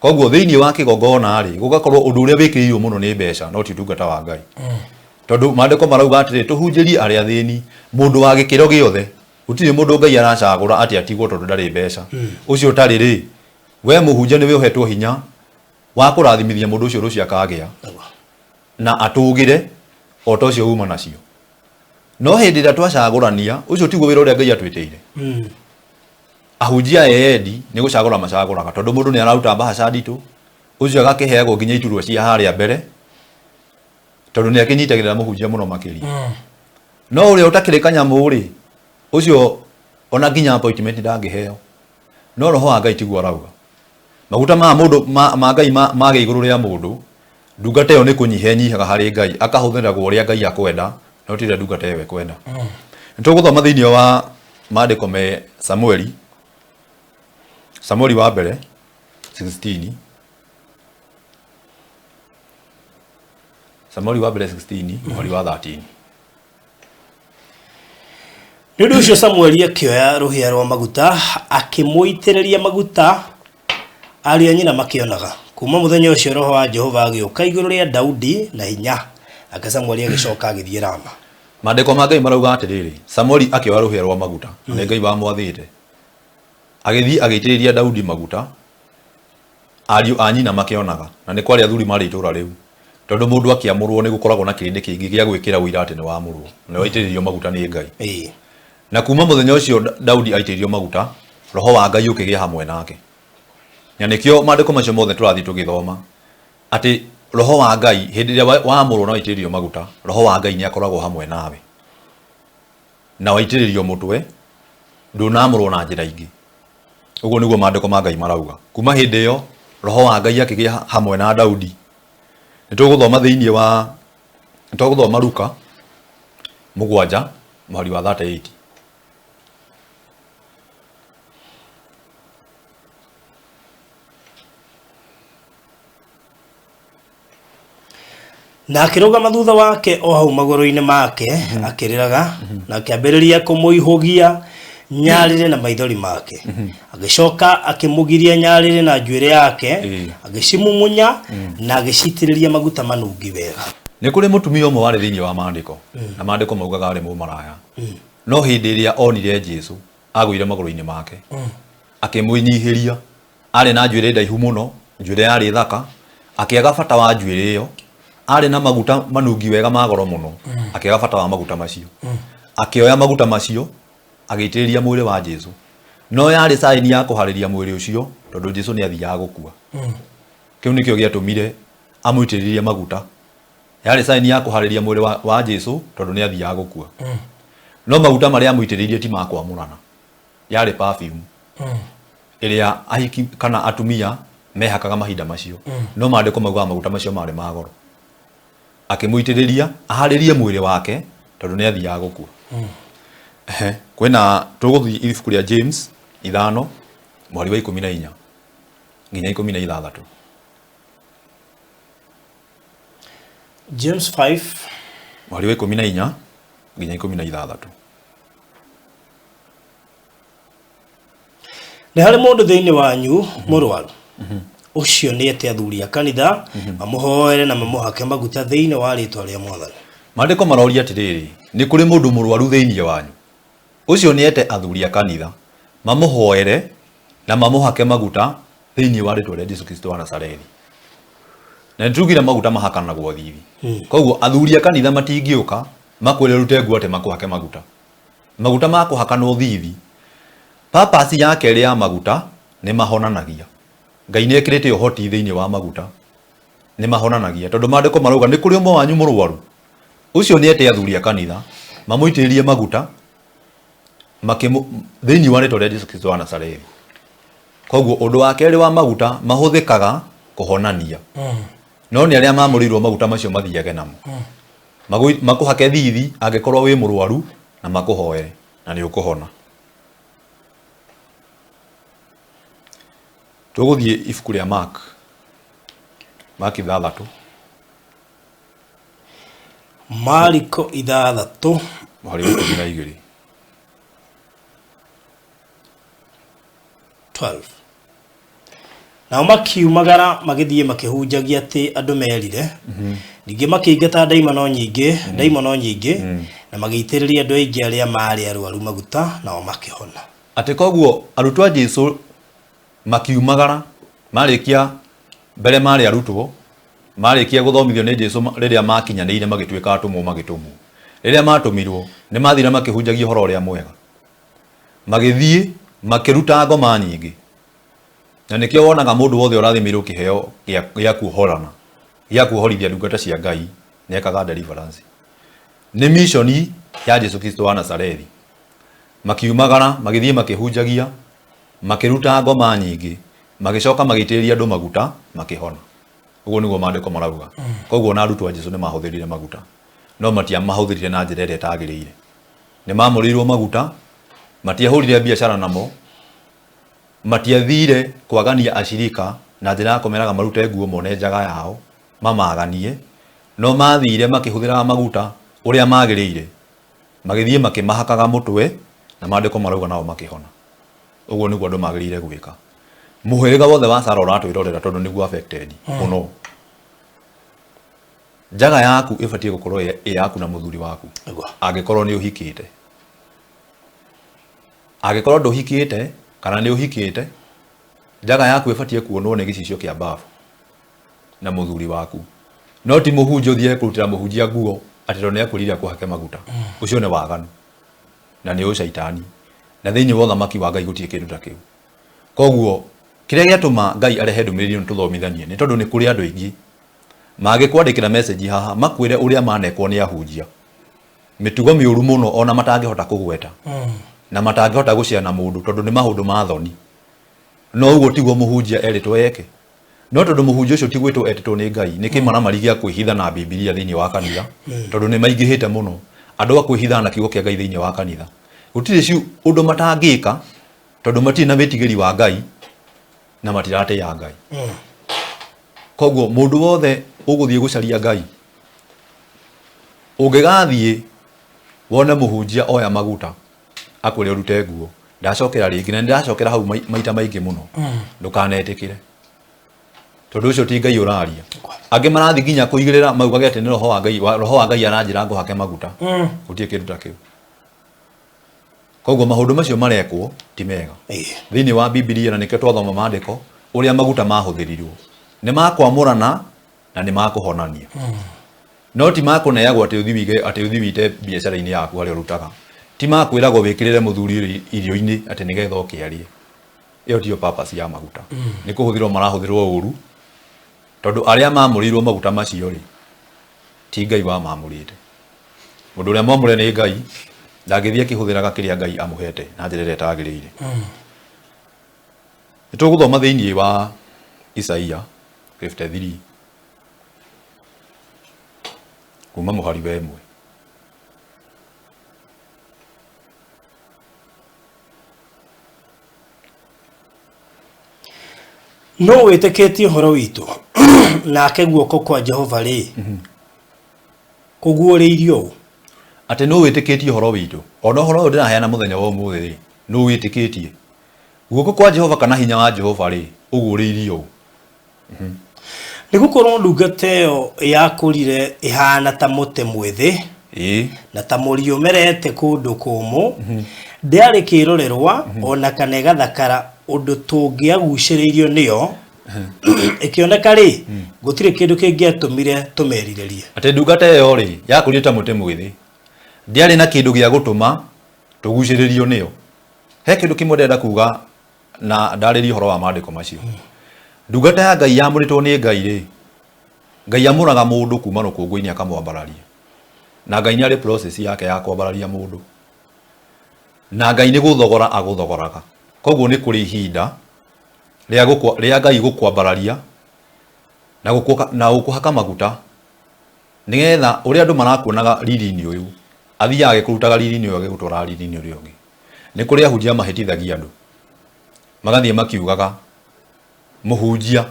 Speaker 2: Koguo thĩinĩ wa kĩgongona rĩ, gũgakorwo ũndũ ũrĩa wĩkĩrĩirwo mũno nĩ mbeca no ti ũtungata wa Ngai. Tondũ maandĩko marauga atĩrĩ, tũhunjĩrie arĩa athĩni, mũndũ wa gĩkĩro gĩothe. Gũtirĩ mũndũ Ngai aracagũra atĩ atigwo tondũ ndarĩ mbeca. Ũcio ũtarĩ rĩ, we mũhunjia nĩwe ũhetwo hinya wa kũrathimithia mũndũ ũcio rũciũ akagĩa na atũgĩre o ta ũcio uma nacio. No hĩndĩ ĩrĩa twacagũrania, ũcio tiguo wĩra ũrĩa Ngai atwĩtĩire. Ahunjia eyendi nĩ gũcagũra macagũraga tondũ mũndũ nĩ araruta mbahaca nditũ, ũcio agakĩheagwo nginya iturwa cia harĩa mbere tondũ nĩ akĩnyitagĩrĩra mũhunjia mũno makĩria. No ũrĩa ũtakĩrĩ kanyamũ rĩ, ũcio ona nginya appointment ndangĩheo. No roho wa Ngai tiguo arauga. Maguta ma mũndũ ma, ma Ngai ma, magĩa igũrũ rĩa mũndũ, ndungata ĩyo nĩ kũnyiha ĩnyihaga harĩ Ngai, akahũthĩragwo ũrĩa Ngai akwenda, no ti ũrĩa ndungata ĩyo ĩkwenda. Nĩ tũgũthoma thĩinĩ wa maandĩko me Samueli, Samueli wa mbere 16, Samueli wa mbere 16 mũhari wa 13.
Speaker 1: Nĩ ũndũ ũcio Samueli akĩoya rũhĩa rwa maguta, akĩmũitĩrĩria maguta ariũ a nyina makĩonaga. Kuuma mũthenya ũcio Roho wa Jehova agĩũka igũrũ rĩa Daudi na hinya, nake Samueli agĩcoka agĩthiĩ Rama.
Speaker 2: Maandĩko ma Ngai marauga atĩrĩrĩ, Samueli akĩoya rũhĩa rwa maguta, na nĩ Ngai wamwathĩte, agĩthiĩ agĩitĩrĩria Daudi maguta, Ariũ a nyina makĩonaga, na nĩ kwarĩ athuri maarĩ itũũra rĩu, tondũ mũndũ akĩamũrwo nĩ gũkoragwo na kĩrĩndĩ kĩingĩ gĩa gwĩkĩra ũira atĩ nĩ wamũrwo, na nĩ waitĩrĩrio maguta nĩ Ngai. Na kuuma mũthenya ũcio Daudi aitĩrĩirio maguta, roho wa Ngai ũkĩgĩa hamwe nake. Na nĩkĩo maandĩko macio mothe tũrathiĩ tũgĩthoma, atĩ roho wa Ngai, hĩndĩ ĩrĩa waamũrwo na waitĩrĩrio maguta, roho wa Ngai nĩ akoragwo hamwe nawe. Na waitĩrĩrio mũtwe, ndũnamũrwo na njĩra ingĩ. Ũguo nĩguo maandĩko ma Ngai marauga. Kuma hĩndĩ ĩyo, roho wa Ngai akĩgĩa hamwe na Daudi. Nĩ tũgũthoma thĩinĩ wa, nĩ tũgũthoma Luka 7 mũhari wa 38.
Speaker 1: Na akĩrũgama thutha wake o hau magũrũ-inĩ make akĩrĩraga, na akĩambĩrĩria kũmũihũgia nyarĩrĩ na maithori make. Agĩcoka akĩmũgiria nyarĩrĩ na njuĩrĩ yake, agĩcimumunya na agĩcitĩrĩria maguta manungi wega.
Speaker 2: Nĩ kũrĩ mũtumia ũmwe warĩ thĩinĩ wa maandĩko, na maandĩko maugaga arĩ mũmaraya. No hĩndĩ ĩrĩa onire Jesu, agũire magũrũ-inĩ make, akĩmwĩnyihĩria. Aarĩ na njuĩrĩ ndaihu mũno, njuĩrĩ yarĩ thaka, akĩaga bata wa njuĩrĩ ĩyo. Aarĩ na maguta manungi wega ma goro mũno, akĩaga bata wa maguta macio. Akĩoya maguta macio, agĩitĩrĩria mwĩrĩ wa Jesu. No yarĩ sign ya kũharĩria mwĩrĩ ũcio, tondũ Jesu nĩ athiaga gũkua. Kĩu nĩkĩo gĩatũmire amũitĩrĩrie maguta. Yarĩ sign ya kũharĩria mwĩrĩ wa, wa Jesu, tondũ nĩ athiaga gũkua. No maguta marĩa amũitĩrĩirie ti ma kwamũrana. Yarĩ perfume. Ĩrĩa ahiki kana atumia mehakaga mahinda macio. No maandĩko maugaga maguta macio marĩ ma goro. Akĩmũitĩrĩria aharĩrie mwĩrĩ wake tondũ nĩ athiaga gũkua. Ehe, kwĩna tũgũthiĩ ibuku rĩa James 5 mũhari wa 14 nginya 16.
Speaker 1: James 5
Speaker 2: mũhari wa 14 nginya 16.
Speaker 1: Nĩ harĩ mũndũ thĩinĩ wanyu mũrwaru? Ũcio nĩete athuri a kanitha mamũhoere na mamũhake maguta thĩinĩ wa rĩĩtwa rĩa Mwathani.
Speaker 2: Maandĩko maroria atĩrĩrĩ, nĩ kũrĩ mũndũ mũrwaru thĩinĩ wanyu? Ũcio nĩete athuri a kanitha mamũhoere na mamũhake maguta thĩinĩ wa rĩtwa rĩa Jesu Kristo wa Nazarethi. Na nĩtugire maguta mahakanagwo thithi. Koguo athuri a kanitha matingĩũka makwĩre ũrute nguo atĩ makũhake maguta. Maguta ma kũhakanwo thithi. Purpose ya kerĩ ya maguta nĩ mahonanagia. Ngai nĩ ekĩrĩte ũhoti thĩinĩ wa maguta. Nĩ mahonanagia tondũ maandĩko marauga nĩ kũrĩ ũmwe wanyu mũrwaru. Ũcio nĩ ete athuri a kanitha mamũitĩrĩrie maguta makĩmũ thĩinĩ wa rĩtwa rĩa Jesu Kristo wa Nazarethi. Koguo ũndũ wa kerĩ wa maguta mahũthĩkaga kũhonania. No nĩ arĩa mamũrĩirwo maguta macio mathiage namo. Makũhake thithi angĩkorwo wĩ mũrwaru na makũhoere na nĩ ũkũhona. Tũgũthiĩ ibuku rĩa Mark. Mark 6.
Speaker 1: Mariko 6.
Speaker 2: Mũhari wa 12.
Speaker 1: 12. Nao makiumagara magĩthiĩ makĩhunjagia atĩ andũ merire. Ningĩ makĩingata ndaimono nyingĩ, ndaimono nyingĩ, na magĩitĩrĩria andũ aingĩ arĩa maarĩ arwaru maguta, nao makĩhona.
Speaker 2: Atĩ koguo arutwo a Jesu makiumagara marĩkia mbere marĩ arutwo marĩkia gũthomithio nĩ Jesu rĩrĩa makinyanĩire magĩtuĩka atũmwo magĩtũmwo. Rĩrĩa matũmirwo nĩ mathire makĩhunjagia ũhoro ũrĩa mwega. Magĩthiĩ makĩruta ngoma nyingĩ. Na nĩkĩo wonaga mũndũ wothe ũrathimĩirwo kĩheo gĩa kuohorana, gĩa kuohorithia ndungata cia Ngai, nĩekaga deliverance. Nĩ mission ya Jesu Kristo wa Nazarethi. Makiumagara, magĩthiĩ makĩhunjagia, makĩruta ngoma nyingĩ, magĩcoka magĩitĩrĩria andũ maguta, makĩhona. Ũguo nĩguo maandĩko marauga. Koguo ona arutwo a Jesu nĩ mahũthĩrire maguta, no matiamahũthĩrire na njĩra ĩrĩa ĩtagĩrĩire. Nĩ mamũrĩirwo maguta, matiahũrire biacara namo, matiathire kwagania ashirika na njĩra ya kũmeraga marute nguo mone njaga yao, mamaganie, no mathire makĩhũthĩraga maguta ũrĩa magĩrĩire, magĩthiĩ makĩmahakaga mũtwe na maandĩko marauga nao makĩhona. Ũguo nĩguo andũ magĩrĩire gwĩka. Mũhĩrĩga wothe wa Sarah ũratwĩrorera tondũ nĩguo affected mũno. Njaga yaku ĩbatiĩ gũkorwo ĩ yaku na mũthuri waku angĩkorwo nĩ ũhikĩte. Angĩkorwo ndũhikĩte kana nĩ ũhikĩte, njaga yaku ĩbatiĩ kuonwo nĩ gĩcicio kĩa bafu na mũthuri waku. No ti mũhunjia ũthiage kũrutĩra mũhunjia nguo atĩ tondũ nĩ akwĩrire akũhake maguta. Ũcio nĩ waganu na nĩ ũcaitani. Na thĩinĩ wa ũthamaki wa Ngai gũtirĩ kĩndũ ta kĩu. Koguo kĩrĩa gĩatũma Ngai arehe ndũmĩrĩri ĩno tũthomithanie nĩ tondũ nĩ kũrĩ andũ aingĩ mangĩkwandĩkĩra message haha makwĩre ũrĩa manekwo nĩ ahunjia. Mĩtugo mĩũru mũno ona matangĩhota kũgweta. Na matangĩhota gũshare na mũndũ tondũ nĩ maũndũ ma thoni. No ũguo tiguo mũhunjia erĩtwo eke. No tondũ mũhunjia ũcio ti gwĩtwo etĩtwo nĩ Ngai, nĩ kĩmaramari gĩa kwĩhitha na Bibilia thĩinĩ wa kanitha, tondũ nĩ maingĩhĩte mũno andũ a kwĩhitha na kiugo kĩa Ngai thĩinĩ wa kanitha. Gũtirĩ ũndũ matangĩka tondũ matirĩ na wĩtigĩri wa Ngai na matiratĩĩa Ngai. Koguo mũndũ wothe ũgũthiĩ gũcaria Ngai, ũngĩgathiĩ wone mũhunjia oya maguta akwĩre ũrute nguo, ndacokera rĩngĩ na nĩndacokera hau maita maingĩ mũno, ndũkanetĩkĩre tondũ ũcio ti Ngai ũraria. Angĩ marathiĩ nginya kũigĩrĩra maugage atĩ nĩ roho wa Ngai, roho wa Ngai aranjĩra ngũhake maguta. Gũtirĩ kĩndũ ta kĩu. Koguo maũndũ macio marekwo ti mega. Thĩinĩ wa Bibilia na nĩkĩo twathoma maandĩko ũrĩa maguta mahũthĩrirwo nĩ ma kwamũrana na nĩ ma kũhonania. No ti ma kũneagwo atĩ ũthiĩ wige atĩ ũthiĩ wite biacara-inĩ yaku harĩa ũrutaga. Ti ma kwĩragwo wĩkĩrĩre mũthuri irio-inĩ atĩ nĩgetha oke arĩe. Ĩyo tiyo purpose ya maguta. Nĩ kũhũthĩrwo marahũthĩrwo ũru tondũ arĩa mamũrĩirwo maguta macio rĩ, ti Ngai wamamũrĩte. Mũndũ ũrĩa mwamũre nĩ Ngai ndangĩthiĩ akĩhũthĩraga kĩrĩa Ngai amũhete na njĩra ĩrĩa ĩtagĩrĩire. Nĩ tũgũthoma thĩinĩ wa Isaia 53 kuma mũhari wa 1.
Speaker 1: Nũ wĩtĩkĩtie ũhoro witũ? Nake guoko kwa Jehova-rĩ, kũguũrĩirio ũ?
Speaker 2: Atĩ nũ wĩtĩkĩtie ũhoro witũ? Ona ũhoro ũyũ ndĩraheana mũthenya wa ũmũthĩ-rĩ, nũ wĩtĩkĩtie? Guoko kwa Jehova kana hinya wa Jehova-rĩ, ũguũrĩirio ũ?
Speaker 1: Nĩ gũkorwo ndungata ĩyo yakũrire ĩhana ta mũtĩ mwĩthĩ na ta mũri ũmerete kũndũ kũmũ, ndĩarĩ kĩrorerwa ona kana ĩgathakara ũndũ tũngĩagucĩrĩirio nĩyo. Ĩkĩoneka rĩ, gũtirĩ kĩndũ kĩngĩatũmire tũmerirĩrie.
Speaker 2: Atĩ ndungata ĩyo rĩ, yakũrire ta mũtĩ mwĩthĩ, ndĩarĩ na kĩndũ gĩa gũtũma tũgucĩrĩrio nĩyo. He kĩndũ kĩmwe ndĩrenda kuga na ndarĩrie ũhoro wa maandĩko macio. Ndungata ya Ngai yamũrĩtwo nĩ Ngai rĩ, Ngai amũraga mũndũ kuma rũkũngũ-inĩ akamwambararia. Na Ngai nĩ arĩ process yake ya kwambararia mũndũ. Na Ngai nĩ gũthogora agũthogoraga. Koguo nĩ kũrĩ ihinda rĩa Ngai gũkwambararia na gũkũhaka maguta, nĩgetha ũrĩa andũ marakuonaga riri-inĩ ũyũ, athiaga agĩkũrutaga riri-inĩ ũyũ agĩgũtwaraga riri-inĩ ũrĩa ũngĩ. Nĩ kũrĩ ahunjia mahĩtithagia andũ, magathiĩ makiugaga mũhunjia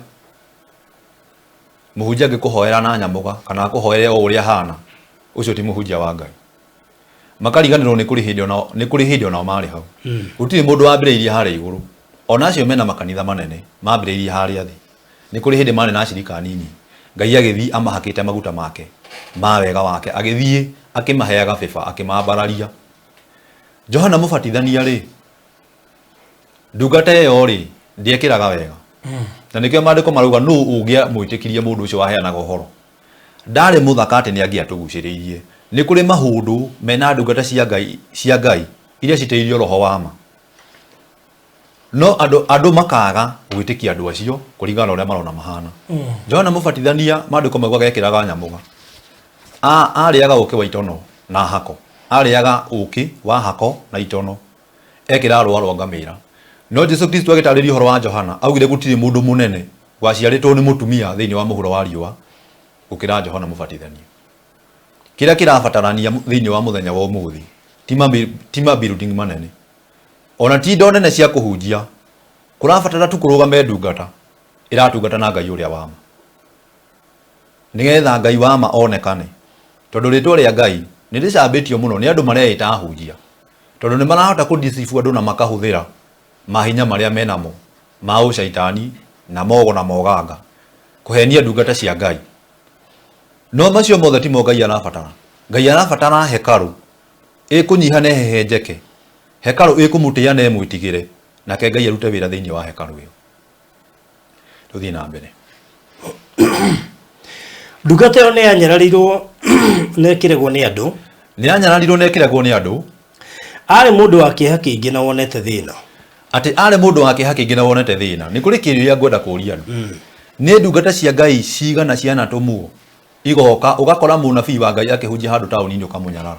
Speaker 2: mũhunjia angĩkũhoera na nyamũga kana akũhoere o ũrĩa ahana, ũcio ti mũhunjia wa Ngai. Makariganĩrwo nĩ kũrĩ hĩndĩ onao, nĩ kũrĩ hĩndĩ onao marĩ hau. Gũtirĩ mũndũ wambĩrĩirie harĩa igũrũ. Ona acio mena makanitha manene mambĩrĩirie harĩa thĩ. Nĩ kũrĩ hĩndĩ marĩ na acirika anini. Ngai agĩthiĩ amahakĩte maguta make ma wega wake, agĩthiĩ akĩmaheaga bĩba, akĩmambararia. Johana Mũbatithania rĩ, ndungata ĩyo rĩ, ndĩekĩraga wega. Na nĩkĩo maandĩko marauga nũ ũngĩamwĩtĩkirie mũndũ ũcio waheanaga ũhoro. Ndarĩ mũthaka atĩ nĩ angĩatũgucĩrĩirie. Nĩ kũrĩ mahũndũ mena ndungata cia Ngai, cia Ngai iria citĩirio roho wa ma. No andũ, andũ makaga gwĩtĩkia andũ acio kũringana na ũrĩa marona mahana. Johana Mũbatithania maandĩko maugaga ekĩraga nyamũga. Arĩaga ũkĩ wa itono na hako. Arĩaga ũkĩ wa hako na itono. Ekĩraga rũa rwa ngamĩra. No Jesu Kristo agĩtarĩria ũhoro wa Johana, augire gũtirĩ mũndũ mũnene waciarĩtwo nĩ mũtumia thĩinĩ wa mũhuro wa riũa gũkĩra Johana Mũbatithania. Kĩrĩa kĩrabatarania thĩinĩ wa mũthenya wa ũmũthĩ ti ma building manene, ona ti indo nene cia kũhunjia. Kũrabatara tu kũrũgame ndungata ĩratungata na Ngai ũrĩa wa ma, nĩgetha Ngai wa ma onekane. Tondũ rĩtwa rĩa Ngai nĩ rĩcambĩtio mũno nĩ andũ mareĩta ahunjia, tondũ nĩ marahota kũ deceive andũ na makahũthĩra mahinya marĩa menamo ma ũcaitani na mogo na moganga kũhenia ndungata cia Ngai. No macio mothe timo Ngai arabatara. Ngai arabatara hekarũ ĩkũnyiha na ĩhehenjeke, hekarũ ĩkũmũtĩĩa na ĩmwĩtigĩre, nake Ngai arute wĩra thĩinĩ wa hekarũ ĩyo. Tũthiĩ na mbere.
Speaker 1: Ndungata ĩyo nĩ yanyararirwo na ĩkĩregwo nĩ andũ.
Speaker 2: Nĩ yanyararirwo na ĩkĩregwo nĩ andũ.
Speaker 1: Aarĩ mũndũ wa kĩeha kĩingĩ na wonete thĩna.
Speaker 2: Atĩ aarĩ mũndũ wa kĩeha kĩingĩ na wonete thĩna. Nĩ kũrĩ kĩũria ngwenda kũũria andũ. Nĩ ndungata cia Ngai cigana cianatũmwo igoka ũgakora mũnabii wa Ngai akĩhunjia handũ taũni-inĩ ũkamũnyarara?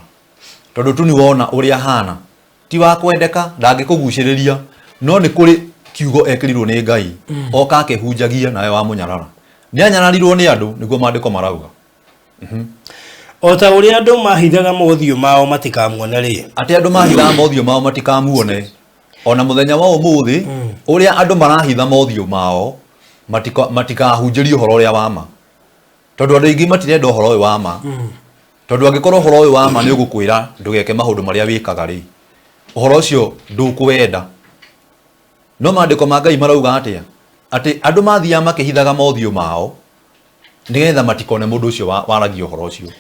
Speaker 2: Tondũ tu nĩ wona ũrĩa ahana ti wa kwendeka, ndangĩkũgucĩrĩria, no nĩ kũrĩ kiugo ekĩrirwo nĩ Ngai oka akĩhunjagia nawe wamũnyarara. Nĩ anyararirwo nĩ andũ nĩguo maandĩko marauga.
Speaker 1: O ta ũrĩa andũ mahithaga mothiũ mao matikamuone rĩ,
Speaker 2: Atĩ andũ mahithaga mothiũ mao matikamuone. Ona mũthenya wa ũmũthĩ ũrĩa andũ marahitha mothiũ mao matikahunjĩrio ũhoro ũrĩa wa ma. Tondũ andũ aingĩ matirenda ũhoro ũyũ wa ma. Tondũ angĩkorwo ũhoro ũyũ wa ma nĩ ũgũkwĩra ndũgeke maũndũ marĩa wĩkaga rĩ, ũhoro ũcio ndũkũwenda. No maandĩko ma Ngai marauga atĩa? Atĩ andũ mathiaga makĩhithaga mothiũ mao nĩgetha matikone mũndũ ũcio waragia ũhoro ũcio.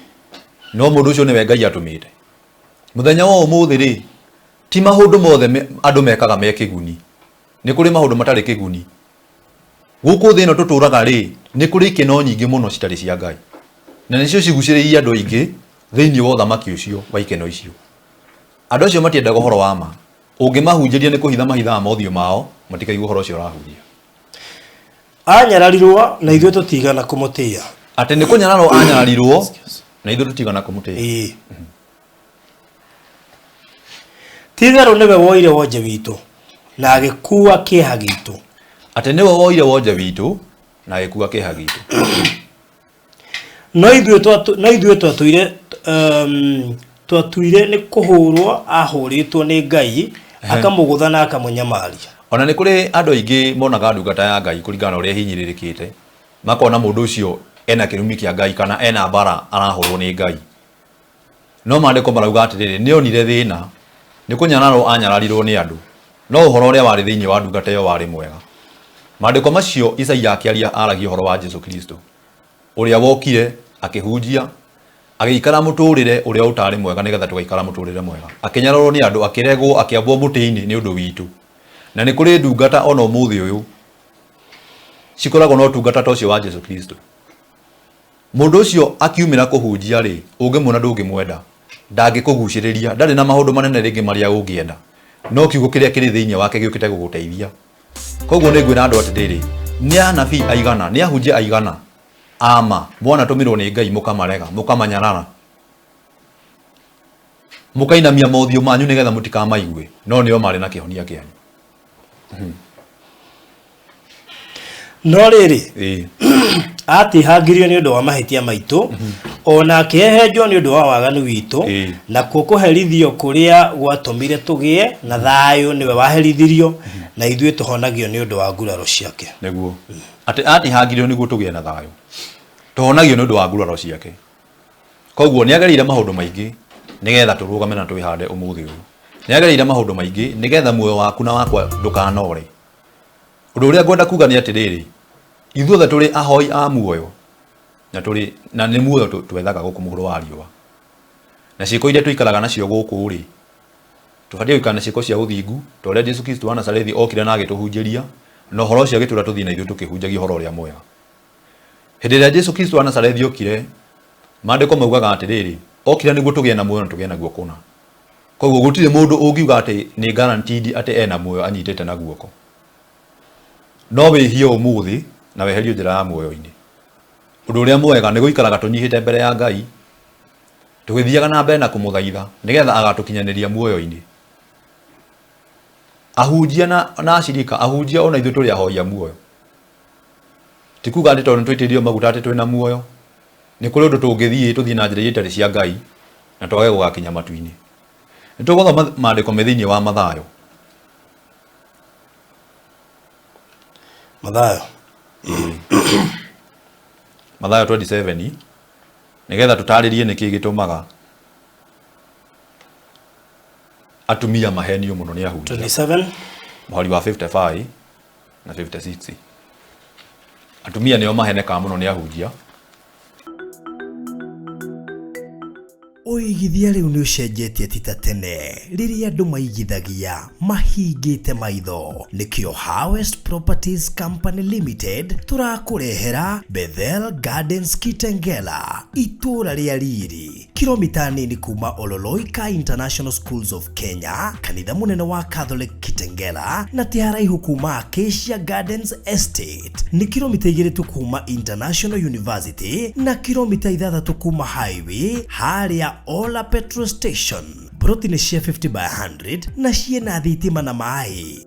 Speaker 2: No mũndũ ũcio nĩwe Ngai atũmĩte. Mũthenya wa ũmũthĩ rĩ, ti maũndũ mothe andũ mekaga me kĩguni. Nĩ kũrĩ maũndũ matarĩ kĩguni. Gũkũ thĩ ĩno tũtũraga rĩ, nĩ kũrĩ ikeno nyingĩ mũno citarĩ cia Ngai. Na nĩcio cigucĩrĩirie andũ aingĩ thĩinĩ wa ũthamaki ũcio wa ikeno icio. Andũ acio matiendaga ũhoro wa ma. Ũngĩmahunjĩria nĩ kũhitha mahithaga mothiũ mao matikaigue ũhoro ũcio ũrahunjia.
Speaker 1: Anyararirwo na ithuĩ tũtigana kũmũtĩĩa.
Speaker 2: Atĩ nĩ kũnyararwo anyararirwo na ithuĩ tũtigana kũmũtĩĩa.
Speaker 1: Ĩĩ. Ti-itherũ nĩwe woire wonje witũ na agĩkuua kĩeha gitũ.
Speaker 2: Atĩ nĩwe woire wonje witũ na agĩkuua kĩeha gitũ.
Speaker 1: No ithuĩ no ithuĩ twatũire twatuire nĩ kũhũrwo ahũrĩtwo nĩ Ngai, akamũgũtha na akamũnyamaria.
Speaker 2: Ona nĩ kũrĩ andũ aingĩ monaga ndungata ya Ngai kũringana na ũrĩa ĩhinyĩrĩrĩkĩte, makona mũndũ ũcio ena kĩrumi kĩa Ngai kana ena mbara arahũrwo nĩ Ngai. No maandĩko marauga atĩrĩrĩ, nĩ onire thĩna, nĩ kũnyararwo anyararirwo nĩ andũ, no ũhoro ũrĩa warĩ thĩinĩ wa ndungata ĩyo warĩ mwega. Maandĩko macio Isaia akĩaria aragia ũhoro wa Jesu Kristo ũrĩa wokire akĩhunjia agĩikara mũtũrĩre ũrĩa ũtarĩ mwega nĩgetha tũgaikara mũtũrĩre mwega, akĩnyararwo nĩ andũ, akĩregwo, akĩambwo mũtĩ-inĩ nĩ ũndũ witũ. Na nĩ kũrĩ ndungata ona ũmũthĩ ũyũ cikoragwo na ũtungata ta ũcio wa Jesu Kristo. Mũndũ ũcio akiumĩra kũhunjia rĩ, ũngĩmuona ndũngĩmwenda, ndangĩkũgucĩrĩria, ndarĩ na maũndũ manene rĩngĩ marĩa ũngĩenda, no kiugo kĩrĩa kĩrĩ thĩinĩ wake gĩũkĩte gũgũteithia. Koguo nĩ ngwĩra andũ atĩrĩrĩ, nĩ anabii aigana, nĩ ahunjia aigana a ma mwanatũmĩrwo nĩ Ngai mũkamarega, mũkamanyarara, mũkainamia mothiũ manyu nĩgetha mũtikamaigue, no nĩo marĩ na kĩhonia kĩanyu.
Speaker 1: No rĩrĩ,
Speaker 2: Ĩĩ.
Speaker 1: Atihangirio nĩ ũndũ wa mahĩtia maitũ, o na akĩhehenjwo nĩ ũndũ wa waganu witũ,
Speaker 2: Ĩĩ.
Speaker 1: Nakuo kũherithio kũrĩa gwatũmire tũgĩe na thayũ nĩwe waherithirio, na ithuĩ tũhonagio nĩ ũndũ wa nguraro ciake.
Speaker 2: Nĩguo atĩ atihangirio nĩguo tũgĩe na thayũ, tũhonagio nĩ ũndũ wa nguraro ciake. Koguo nĩ agereire maũndũ maingĩ nĩgetha tũrũgame na twĩhande ũmũthĩ ũyũ. Nĩ agereire maũndũ maingĩ nĩgetha muoyo waku na wakwa ndũkanore. Ũndũ ũrĩa ngwenda kuga nĩ atĩrĩrĩ, ithuothe tũrĩ ahoi a muoyo na tũrĩ na nĩ muoyo twethaga gũkũ mũhuro wa riũa. Na ciĩko iria tũikaraga nacio gũkũ rĩ, tũbatiĩ gũikara na ciĩko cia ũthingu ta ũrĩa Jesu Kristo wa Nazarethi okire na agĩtũhunjĩria, na ũhoro ũcio agĩtwĩra tũthiĩ na ithuĩ tũkĩhunjagia ũhoro ũrĩa mwega. Hĩndĩ ĩrĩa Jesu Kristo wa Nazarethi okire, maandĩko maugaga atĩrĩrĩ, okire nĩguo tũgĩe na muoyo na tũgĩe naguo kũna. Koguo gũtirĩ mũndũ ũngiuga atĩ nĩ guaranteed atĩ ena muoyo anyitĩte na guoko. No wĩhie ũmũthĩ na weherio njĩra ya muoyo-inĩ. Ũndũ ũrĩa mwega nĩ gũikaraga tũnyihĩte mbere ya Ngai, tũgĩthiaga na mbere na kũmũthaitha nĩgetha agatũkinyanĩria muoyo-inĩ. Ahunjia na acirika, ahunjia ona ithuĩ tũrĩ ahoi a muoyo. Ti kuga atĩ tondũ nĩtwaitĩrĩirio maguta atĩ twĩna muoyo. Nĩ kũrĩ ũndũ tũngĩthiĩ tũthiĩ na njĩra iria itarĩ cia Ngai na twage gũgakinya matu-inĩ. Nĩ tũgũthoma maandĩko me thĩinĩ wa Mathayo.
Speaker 1: Mathayo.
Speaker 2: Mathayo 27 nĩgetha tũtarĩrie nĩkĩ gĩtũmaga atumia mahenio mũno nĩ ahunjia.
Speaker 1: 27.
Speaker 2: Mũhari wa 55 na 56. Atumia nĩo mahenekaga mũno nĩ ahunjia.
Speaker 1: Ũigithia rĩu nĩ ũcenjetie ti ta tene rĩrĩa andũ maigithagia mahingĩte maitho. Nĩkĩo Harvest Properties Company Limited tũrakũrehera Bethel Gardens Kitengela, itũũra rĩa riri, kilomita nini kuma Ololoika International Schools of Kenya, kanitha mũnene wa Catholic Kitengela, na ti haraihu kuma Acacia Gardens Estate. Nĩ kilomita igĩrĩ tu kuma International University na kilomita ithathatũ kuma highway harĩa Ola Petrol Station. Broti nĩ cia 50 by 100 na ciĩna thitima na maĩ.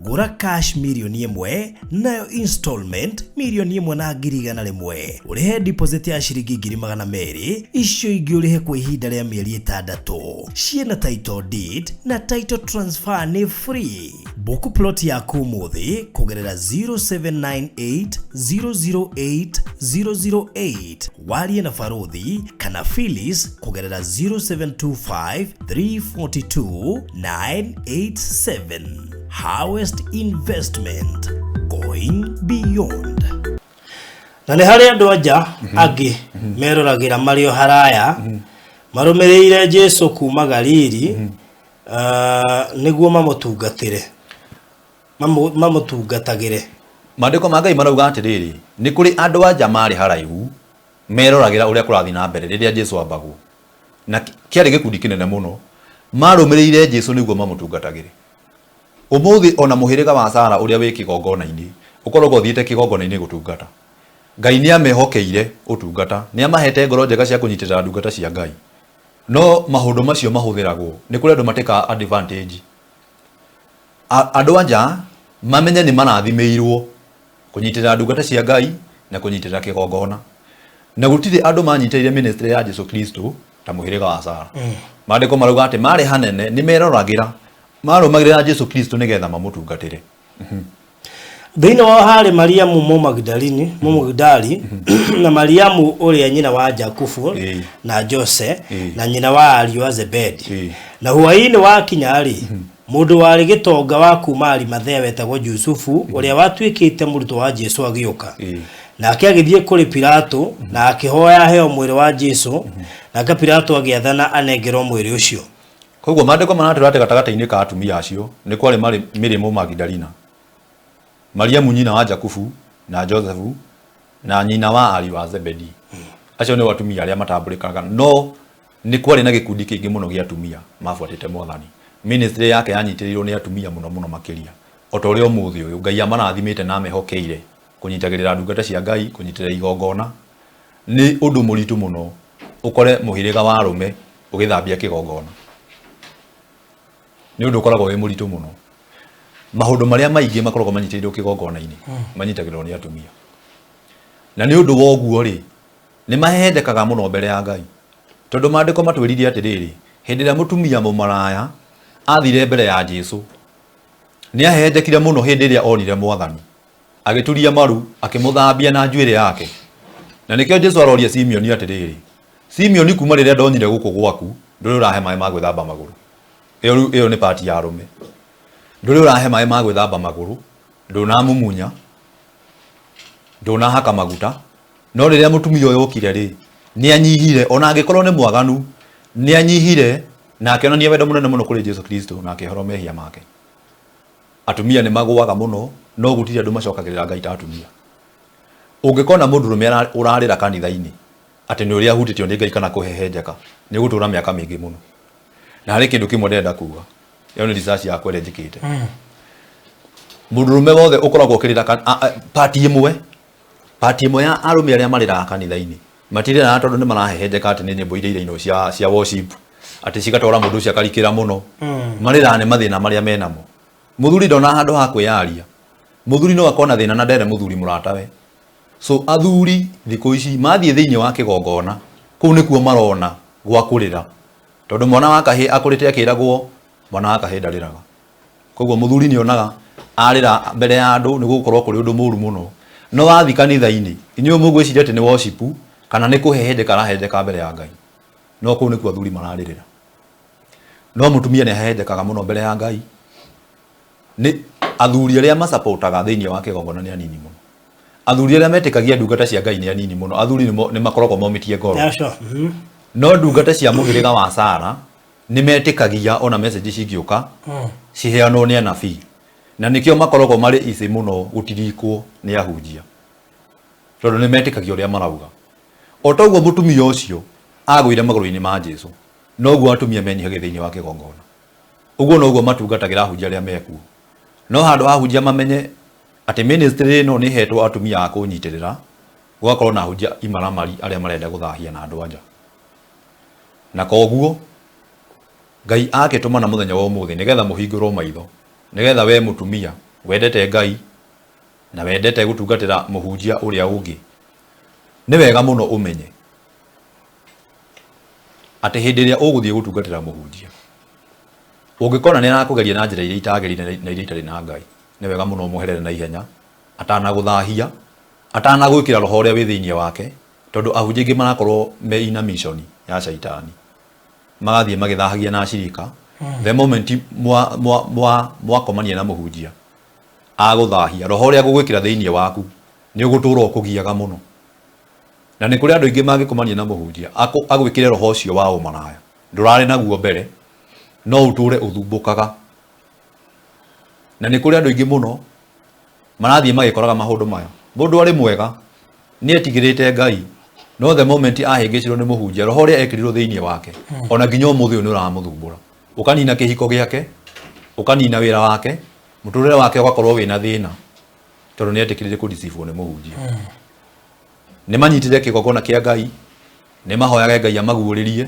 Speaker 1: Gũra cash 1 mirioni nayo installment 1,100,000, ũrĩhe deposit ya ciringi 200,000, icio ingĩ ũrĩhe kwa ihinda rĩa mĩeri 6. Ciĩna title deed na title transfer nĩ free. Book plot yaku ũmũthĩ kũgerera 0798 008 008, warie na Baruthi kana Phyllis kũgerera 0725 342 987. Harvest Investment, going beyond. Na nĩ harĩ andũ anja angĩ meroragĩra marĩ o haraya marũmĩrĩire Jesu kuma Galili, nĩguo mamũtungatĩre, mamũtungatagĩre.
Speaker 2: Maandĩko ma Ngai marauga atĩrĩrĩ, nĩ kũrĩ andũ anja marĩ haraihu meroragĩra ũrĩa kũrathiĩ na mbere rĩrĩa Jesu ambagwo, na kĩarĩ gĩkundi kĩnene mũno marũmĩrĩire Jesu nĩguo mamũtungatagĩre. Ũmũthĩ ona mũhĩrĩga wa Sara ũrĩa wĩ kĩgongona-inĩ ũkoragwo ũthiĩte kĩgongona-inĩ gũtungata. Ngai nĩ amehokeire ũtungata, nĩ amahete ngoro njega cia kũnyitĩrĩra ndungata cia Ngai. No maũndũ macio mahũthĩragwo nĩ kũrĩ andũ matĩkaga advantage. Andũ anja mamenye nĩ marathimĩirwo kũnyitĩrĩra ndungata cia Ngai na kũnyitĩrĩra kĩgongona. Na gũtirĩ andũ manyitĩrĩire ministry ya Jesu Kristo ta mũhĩrĩga wa Sara. Maandĩko marauga atĩ marĩ hanene nĩ meroragĩra, marũmagĩrĩra Jesu Kristo nĩgetha mamũtungatĩre.
Speaker 1: Thĩinĩ wao harĩ Mariamu Mũmagidalini Mũmagidali na Mariamu ũrĩa nyina wa Jakubu na Jose na nyina wa ariũ a Zebedi. Na hwaĩ-inĩ wakinya-rĩ, mũndũ warĩ gĩtonga wa kuuma Arimathea wetagwo Jusufu, ũrĩa watuĩkĩte mũrutwo wa Jesu agĩũka. Nake agĩthiĩ kũrĩ Pilato na akĩhoya aheo mwĩrĩ wa Jesu, nake Pilato agĩathana anengerwo mwĩrĩ ũcio.
Speaker 2: Koguo maandĩko maratwĩra atĩ gatagatĩ-inĩ ka atumia acio nĩ kwarĩ Mary Mũmagidalina, Mariamu nyina wa Jakubu na Josefu, na nyina wa ariũ a Zebedi. Acio nĩo atumia arĩa matambũrĩkaga, no nĩ kwarĩ na gĩkundi kĩingĩ mũno gĩa atumia mabuatĩte Mwathani. Ministry yake yanyitĩrĩirwo nĩ atumia mũno mũno makĩria. O ta ũrĩa ũmũthĩ ũyũ Ngai amarathimĩte na amehokeire kũnyitagĩrĩra ndungata cia Ngai, kũnyitĩrĩra igongona. Nĩ ũndũ mũritũ mũno ũkore mũhĩrĩga wa arũme ũgĩthambia kĩgongona. Nĩ ũndũ ũkoragwo wĩ mũritũ mũno. Maũndũ marĩa maingĩ makoragwo manyitĩrĩirwo kĩgongona-inĩ manyitagĩrĩrwo nĩ atumia. Na nĩ ũndũ wa ũguo rĩ, nĩ mahendekaga mũno mbere ya Ngai. Tondũ maandĩko matwĩrire atĩrĩrĩ, hĩndĩ ĩrĩa mũtumia mũmaraya athire mbere ya Jesu, nĩ ahendekire mũno hĩndĩ ĩrĩa onire Mwathani. Agĩturia maru, akĩmũthambia na njuĩrĩ yake. Na nĩkĩo Jesu aroria Simeoni atĩrĩrĩ, Simeoni kuma rĩrĩa ndonyire gũkũ gwaku, ndũrĩ ũrahe maĩ ma gwĩthamba magũrũ. Ĩyo rĩu ĩyo nĩ part ya arũme. Ndũrĩ ũrahe maĩ ma gwĩthamba magũrũ, ndũnamumunya, ndũnahaka maguta, no rĩrĩa mũtumia ũyũ okire rĩ, nĩ anyihire, ona angĩkorwo nĩ mwaganu, nĩ anyihire na akĩonania wendo mũnene mũno kũrĩ Jesu Kristo na akĩoherwo mehia make. Atumia nĩ magũaga mũno, no gũtirĩ andũ macokagĩrĩra Ngai ta atumia. Ũngĩkona mũndũrũme ũrarĩra kanitha-inĩ atĩ nĩ ũrĩa ahutĩtio nĩ Ngai kana kũhehenjeka, nĩ ũgũtũra mĩaka mĩingĩ mũno. Na harĩ kĩndũ kĩmwe ndĩrenda kuga, ĩyo nĩ research yakwa ĩrĩa njĩkĩte. Mũndũrũme wothe ũkoragwo ũkĩrĩra part ĩmwe, part ĩmwe ya arũme arĩa marĩraga kanitha-inĩ, matirĩraga tondũ nĩ marahehenjeka atĩ nĩ nyĩmbo iria irainwo cia worship, atĩ cigatwara mũndũ ũcio akarikĩra mũno. Marĩraga nĩ mathĩna marĩa menamo. Mũthuri ndonaga handũ ha kwĩyaria. Mũthuri no akorwo na thĩna na ndere mũthuri mũratawe. So athuri thikũ ici mathiĩ thĩinĩ wa kĩgongona, kũu nĩkuo marona gwa kũrĩra. Tondũ mwana wa kahĩĩ akũrĩte akĩragwo mwana wa kahĩĩ ndarĩraga. Koguo mũthuri nĩ onaga arĩra mbere ya andũ nĩ gũgũkorwo kũrĩ ũndũ mũru mũno. No wathiĩ kanitha-inĩ, inyuĩ mũgwĩciria atĩ nĩ worship kana nĩ kũhehenjeka arahehenjeka mbere ya Ngai. No kũu nĩkuo athuri mararĩrĩra. No mũtumia nĩ ahehenjekaga mũno mbere ya Ngai. Nĩ athuri arĩa macapotaga thĩinĩ wa kĩgongona nĩ anini mũno. Athuri arĩa metĩkagia ndungata cia Ngai nĩ anini mũno. Athuri nĩ makoragwo momĩtie ngoro.
Speaker 1: Yeah, sure.
Speaker 2: No ndungata cia mũhĩrĩga wa Sara nĩ metĩkagia ona message cingĩũka ciheanwo nĩ anabii. Na nĩkĩo makoragwo marĩ easy mũno gũtirikwo nĩ ahunjia. Tondũ nĩ metĩkagia ũrĩa marauga. O ta ũguo mũtumia ũcio agũire magũrũ-inĩ ma Jesu, noguo atumia menyihagia thĩinĩ wa kĩgongona. Ũguo noguo matungatagĩra ahunjia arĩa mekuo. No handũ ha ahunjia mamenye atĩ ministry ĩno nĩ ĩhetwo atumia a kũnyitĩrĩra, gũgakorwo na ahunjia imaramari arĩa marenda gũthahia na andũ a nja. Na koguo Ngai akĩtũmana mũthenya wa ũmũthĩ nĩgetha mũhingũrwo maitho, nĩgetha we mũtumia wendete Ngai na wendete gũtungatĩra mũhunjia ũrĩa ũngĩ, nĩ wega mũno ũmenye atĩ hĩndĩ ĩrĩa ũgũthiĩ gũtungatĩra mũhunjia, ũngĩkona nĩ arakũgeria na njĩra iria itagĩrĩire na iria itarĩ na Ngai, nĩ wega mũno ũmweherere na ihenya atanagũthahia, atanagwĩkĩra roho ũrĩa wĩ thĩinĩ wake, tondũ ahunjia aingĩ marakorwo me ina mission ya caitani, magathiĩ magĩthahagia na acirika. The moment mwakomania na mũhunjia agũthahia, roho ũrĩa agũgwĩkĩra thĩinĩ waku nĩ ũgũtũra ũkũgiaga mũno. Na nĩ kũrĩ andũ aingĩ mangĩkomania na mũhunjia agwĩkĩre roho ũcio wa ũmaraya ndũrarĩ naguo mbere, no ũtũre ũthumbũkaga. Na nĩ kũrĩ andũ aingĩ mũno marathiĩ magĩkoraga maũndũ maya. Mũndũ arĩ mwega nĩ etigĩrĩte Ngai, no the moment ahĩngĩcirwo nĩ mũhunjia, roho ũrĩa ekĩrirwo thĩinĩ wake ona nginya ũmũthĩ ũyũ nĩ ũramũthumbũra. Ũkanina kĩhiko gĩake, ũkanina wĩra wake, mũtũrĩre wake ũgakorwo wĩna thĩna tondũ nĩ etĩkĩrire kũ-deceive-wo nĩ mũhunjia. Nĩ manyitĩte kĩgongona kĩa Ngai, nĩ mahoyage Ngai amaguũrĩrie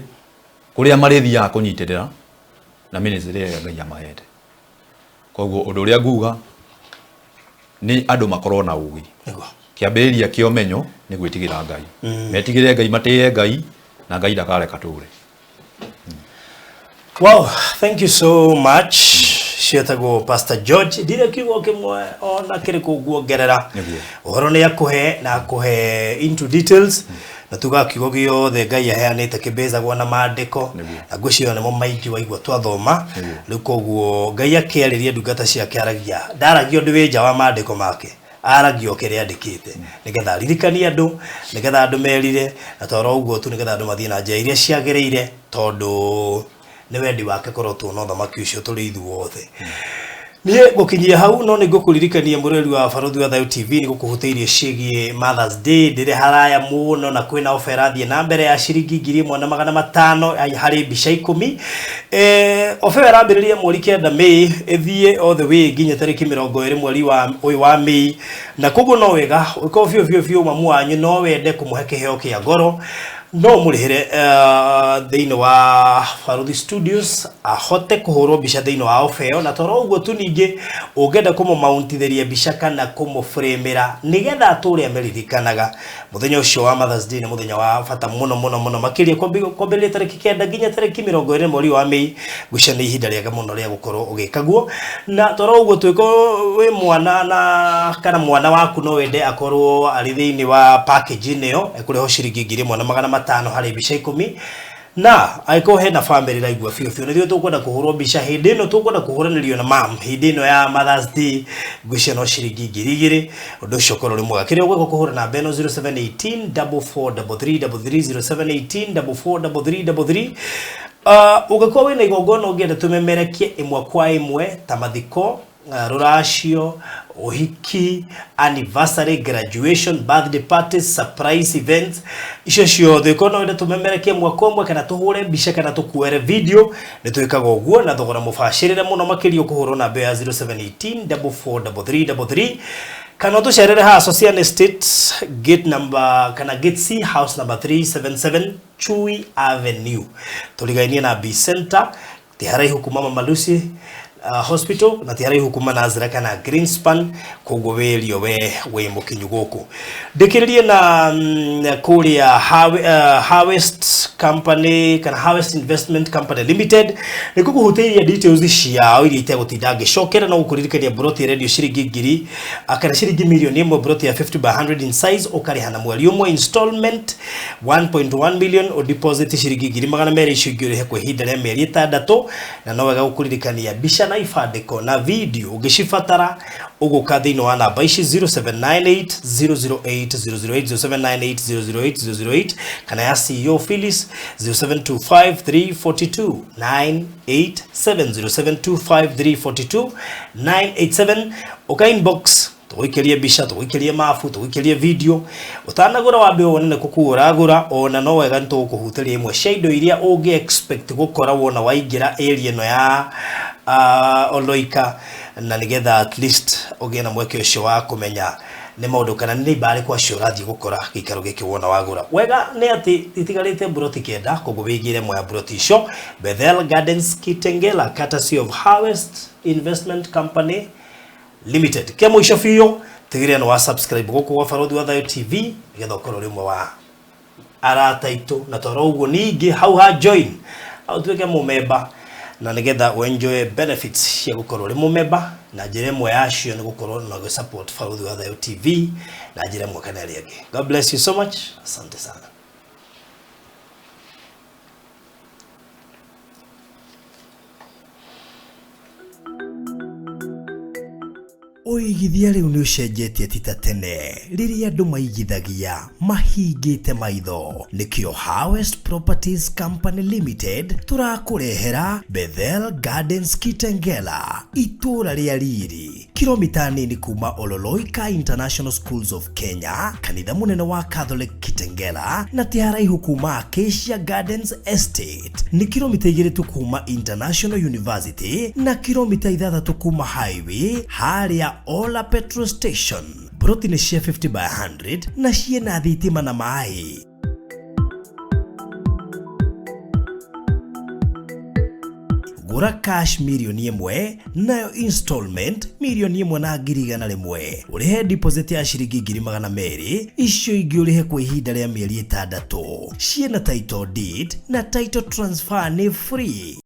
Speaker 2: kũrĩa marĩthiaga kũnyitĩrĩra na ministry ĩrĩa Ngai amahete. Koguo ũndũ ũrĩa nguga nĩ andũ makorwo na ũgĩ. Kĩambĩrĩria kĩa ũmenyo nĩ gwĩtigĩra Ngai. Metigĩre Ngai, matĩye Ngai, na Ngai ndakareka tũre.
Speaker 1: Wow, thank you so much. Cietagwo Pastor George. Ndirĩ kiugo kĩmwe ona kĩrĩkũ nguongerera.
Speaker 2: Nĩguo.
Speaker 1: Ũhoro nĩ akũhe na akũhe into details, na tugaga kiugo gĩothe Ngai aheanĩte kĩmbĩcagwo na maandĩko.
Speaker 2: Nĩguo.
Speaker 1: Na ngwĩciria nĩmo maingĩ waigua twathoma.
Speaker 2: Nĩguo.
Speaker 1: Rĩu koguo Ngai akĩarĩria ndungata ciake aragia, ndaragia ũndũ wĩ nja wa maandĩko make, aragia o kĩrĩa andĩkĩte nĩgetha aririkanie andũ, nĩgetha andũ merire, na toro ũguo tu, nĩgetha andũ mathiĩ na njĩra iria ciagĩrĩire, tondũ nĩ wendi wake korwo tuona ũthamaki ũcio tũrĩ ithuothe. Niĩ ngũkinyia hau, no nĩ ngũkũririkania mũrori wa Barũthi wa Thayũ TV nĩ gũkũhutĩirie ciĩgiĩ Mother's Day. Ndĩrĩ haraya mũno na kwĩna ofa ĩrathiĩ na mbere ya ciringi 1500 harĩ mbica 10. Ofa ĩyo ĩrambĩrĩria mweri 9 May, ĩthiĩ all the way nginya tarĩki 20 mweri wa ũyũ wa May, na koguo no wega ũkorwo biũ biũ biũ mamu wanyu no wende kũmũhe kĩheo kĩa ngoro, no mũrĩhĩre thĩinĩ wa Barũthi Studios ahote kũhũrwo mbica thĩinĩ wa ofa ĩyo. Na toro ũguo tu, ningĩ ũngĩenda kũmũmauntithĩria mbica kana kũmũframĩra nĩgetha atũre amĩririkanaga, mũthenya ũcio wa Mother's Day nĩ mũthenya wa bata mũno mũno mũno makĩria, kwambĩrĩria tarĩki 9 nginya tarĩki 20 mweri wa Mĩĩ. Ngwĩciria nĩ ihinda rĩega mũno rĩa gũkorwo ũgĩka guo. Na toro ũguo twĩko wĩ mwana na kana mwana waku no wende akorwo arĩ thĩinĩ wa package ĩyo, ekũrĩhwo ciringi 1500 harĩ mbica 10. Na angĩkorwo hena family raigua biũ biũ nĩthuĩ tũkwenda kũhũrwo mbica hĩndĩ ĩno, tũkwenda kũhũranĩrio na mam hĩndĩ ĩno ya Mother's Day, ngwĩciria no ciringi 2000, ũndũ ũcio ũkorwo ũrĩ mwega. Kĩrĩa ũgwĩka, kũhũra namba ĩno 0718 4433 33, 0718 4433 33. Ũngĩkorwo wĩna igongona ũngĩenda tũmemerekie ĩmwe kwa ĩmwe ta mathiko, rũracio, ũhiki, anniversary, graduation, birthday parties, surprise events, icio ciothe ũkorwo no wende tũmemerekie ĩmwe kwa ĩmwe kana tũhũre mbica kana tũkuoere video, nĩ twĩkaga ũguo na thogora mũbacĩrĩre mũno makĩria. Ũkũhũrwo namba ĩyo ya 0718 443333 kana ũtũcerere haha Socian Estate, gate number kana gate C, house number 377, Chui Avenue, tũrigainie na B Center, ti haraihu kuma Mama Lucy Hospital na ti haraihu kuma Nazira kana Greenspan. Koguo wĩrio we wĩ mũkinyu gũkũ. Ndĩkĩrĩrie na kũrĩa Harvest Company kana Harvest Investment Company Limited, nĩ ngũkũhutĩirie details ciao iria itegũtinda ngĩcokera, no gũkũririkania mburoti ĩrendio ciringi ngiri kana ciringi mirioni 1, mburoti ya 50 by 100 in size, ũkarĩha na mweri ũmwe installment 1.1 million, o deposit ciringi 200,000, icio ingĩ ũrĩhe kwa ihinda rĩa mĩeri 6. Na no wega gũkũririkania mbica na ibandĩko na video ũngĩcibatara, ũgũka thĩinĩ wa namba ici 0798 008 008, 0798 008 008, kana ya CEO Phyllis 0725 342 987, 0725 342 987. Ũka inbox, tũgũikĩrie mbica, tũgũikĩrie mabu, tũgũikĩrie video ũtanagũra, wambe wone nĩ kũkũ ũragũra. Ona no wega nĩ tũgũkũhutĩria imwe cia indo iria ũngĩ expect gũkora wona waingĩra area ĩno ya Oloika, na nĩgetha at least ũgĩe na mweke ũcio wa kũmenya nĩ maũndũ kana nĩ neighbor arĩkũ acio ũrathiĩ gũkora gĩikaro gĩkĩ wona wagũra. Wega nĩ atĩ itigarĩte mburoti 9, koguo wĩigĩre ĩmwe ya mburoti icio. Bethel Gardens, Kitengela, courtesy of Harvest Investment Company Limited. Kĩa mũico biũ, tigĩrĩra nĩ wa subscribe gũkũ gwa Barũthi wa Thayũ TV nĩgetha ũkorwo ũrĩ ũmwe wa arata aitũ, na toro ũguo ningĩ hau ha join ũtuĩke mũmemba, na nĩgetha ũ enjoy benefits cia gũkorwo ũrĩ mũmemba, na njĩra ĩmwe yacio nĩ gũkorwo na gũ support Barũthi wa Thayũ TV na njĩra ĩmwe kana ĩrĩa ĩngĩ. God bless you so much. Asante sana. Ũigithia rĩu nĩ ũcenjetie, ti ta tene rĩrĩa andũ maigithagia mahingĩte maitho. Nĩkĩo Harvest Properties Company Limited tũrakũrehera Bethel Gardens Kitengela, itũũra rĩa riri, kilomita nini kuma Ololoika International Schools of Kenya, kanitha mũnene wa Catholic Kitengela, na ti haraihu kuma Acacia Gardens Estate. Nĩ kilomita 2 tu kuma International University na kilomita 6 kuma highway harĩa Ola Petrol Station. Broti nĩ cia 50 by 100 na ciĩna thitima na maĩ. Gũra cash 1 mirioni, nayo installment 1,100,000, ũrĩhe deposit ya ciringi 200,000, icio ingĩ ũrĩhe kwa ihinda rĩa mĩeri 6. Ciĩna title deed na title transfer nĩ free.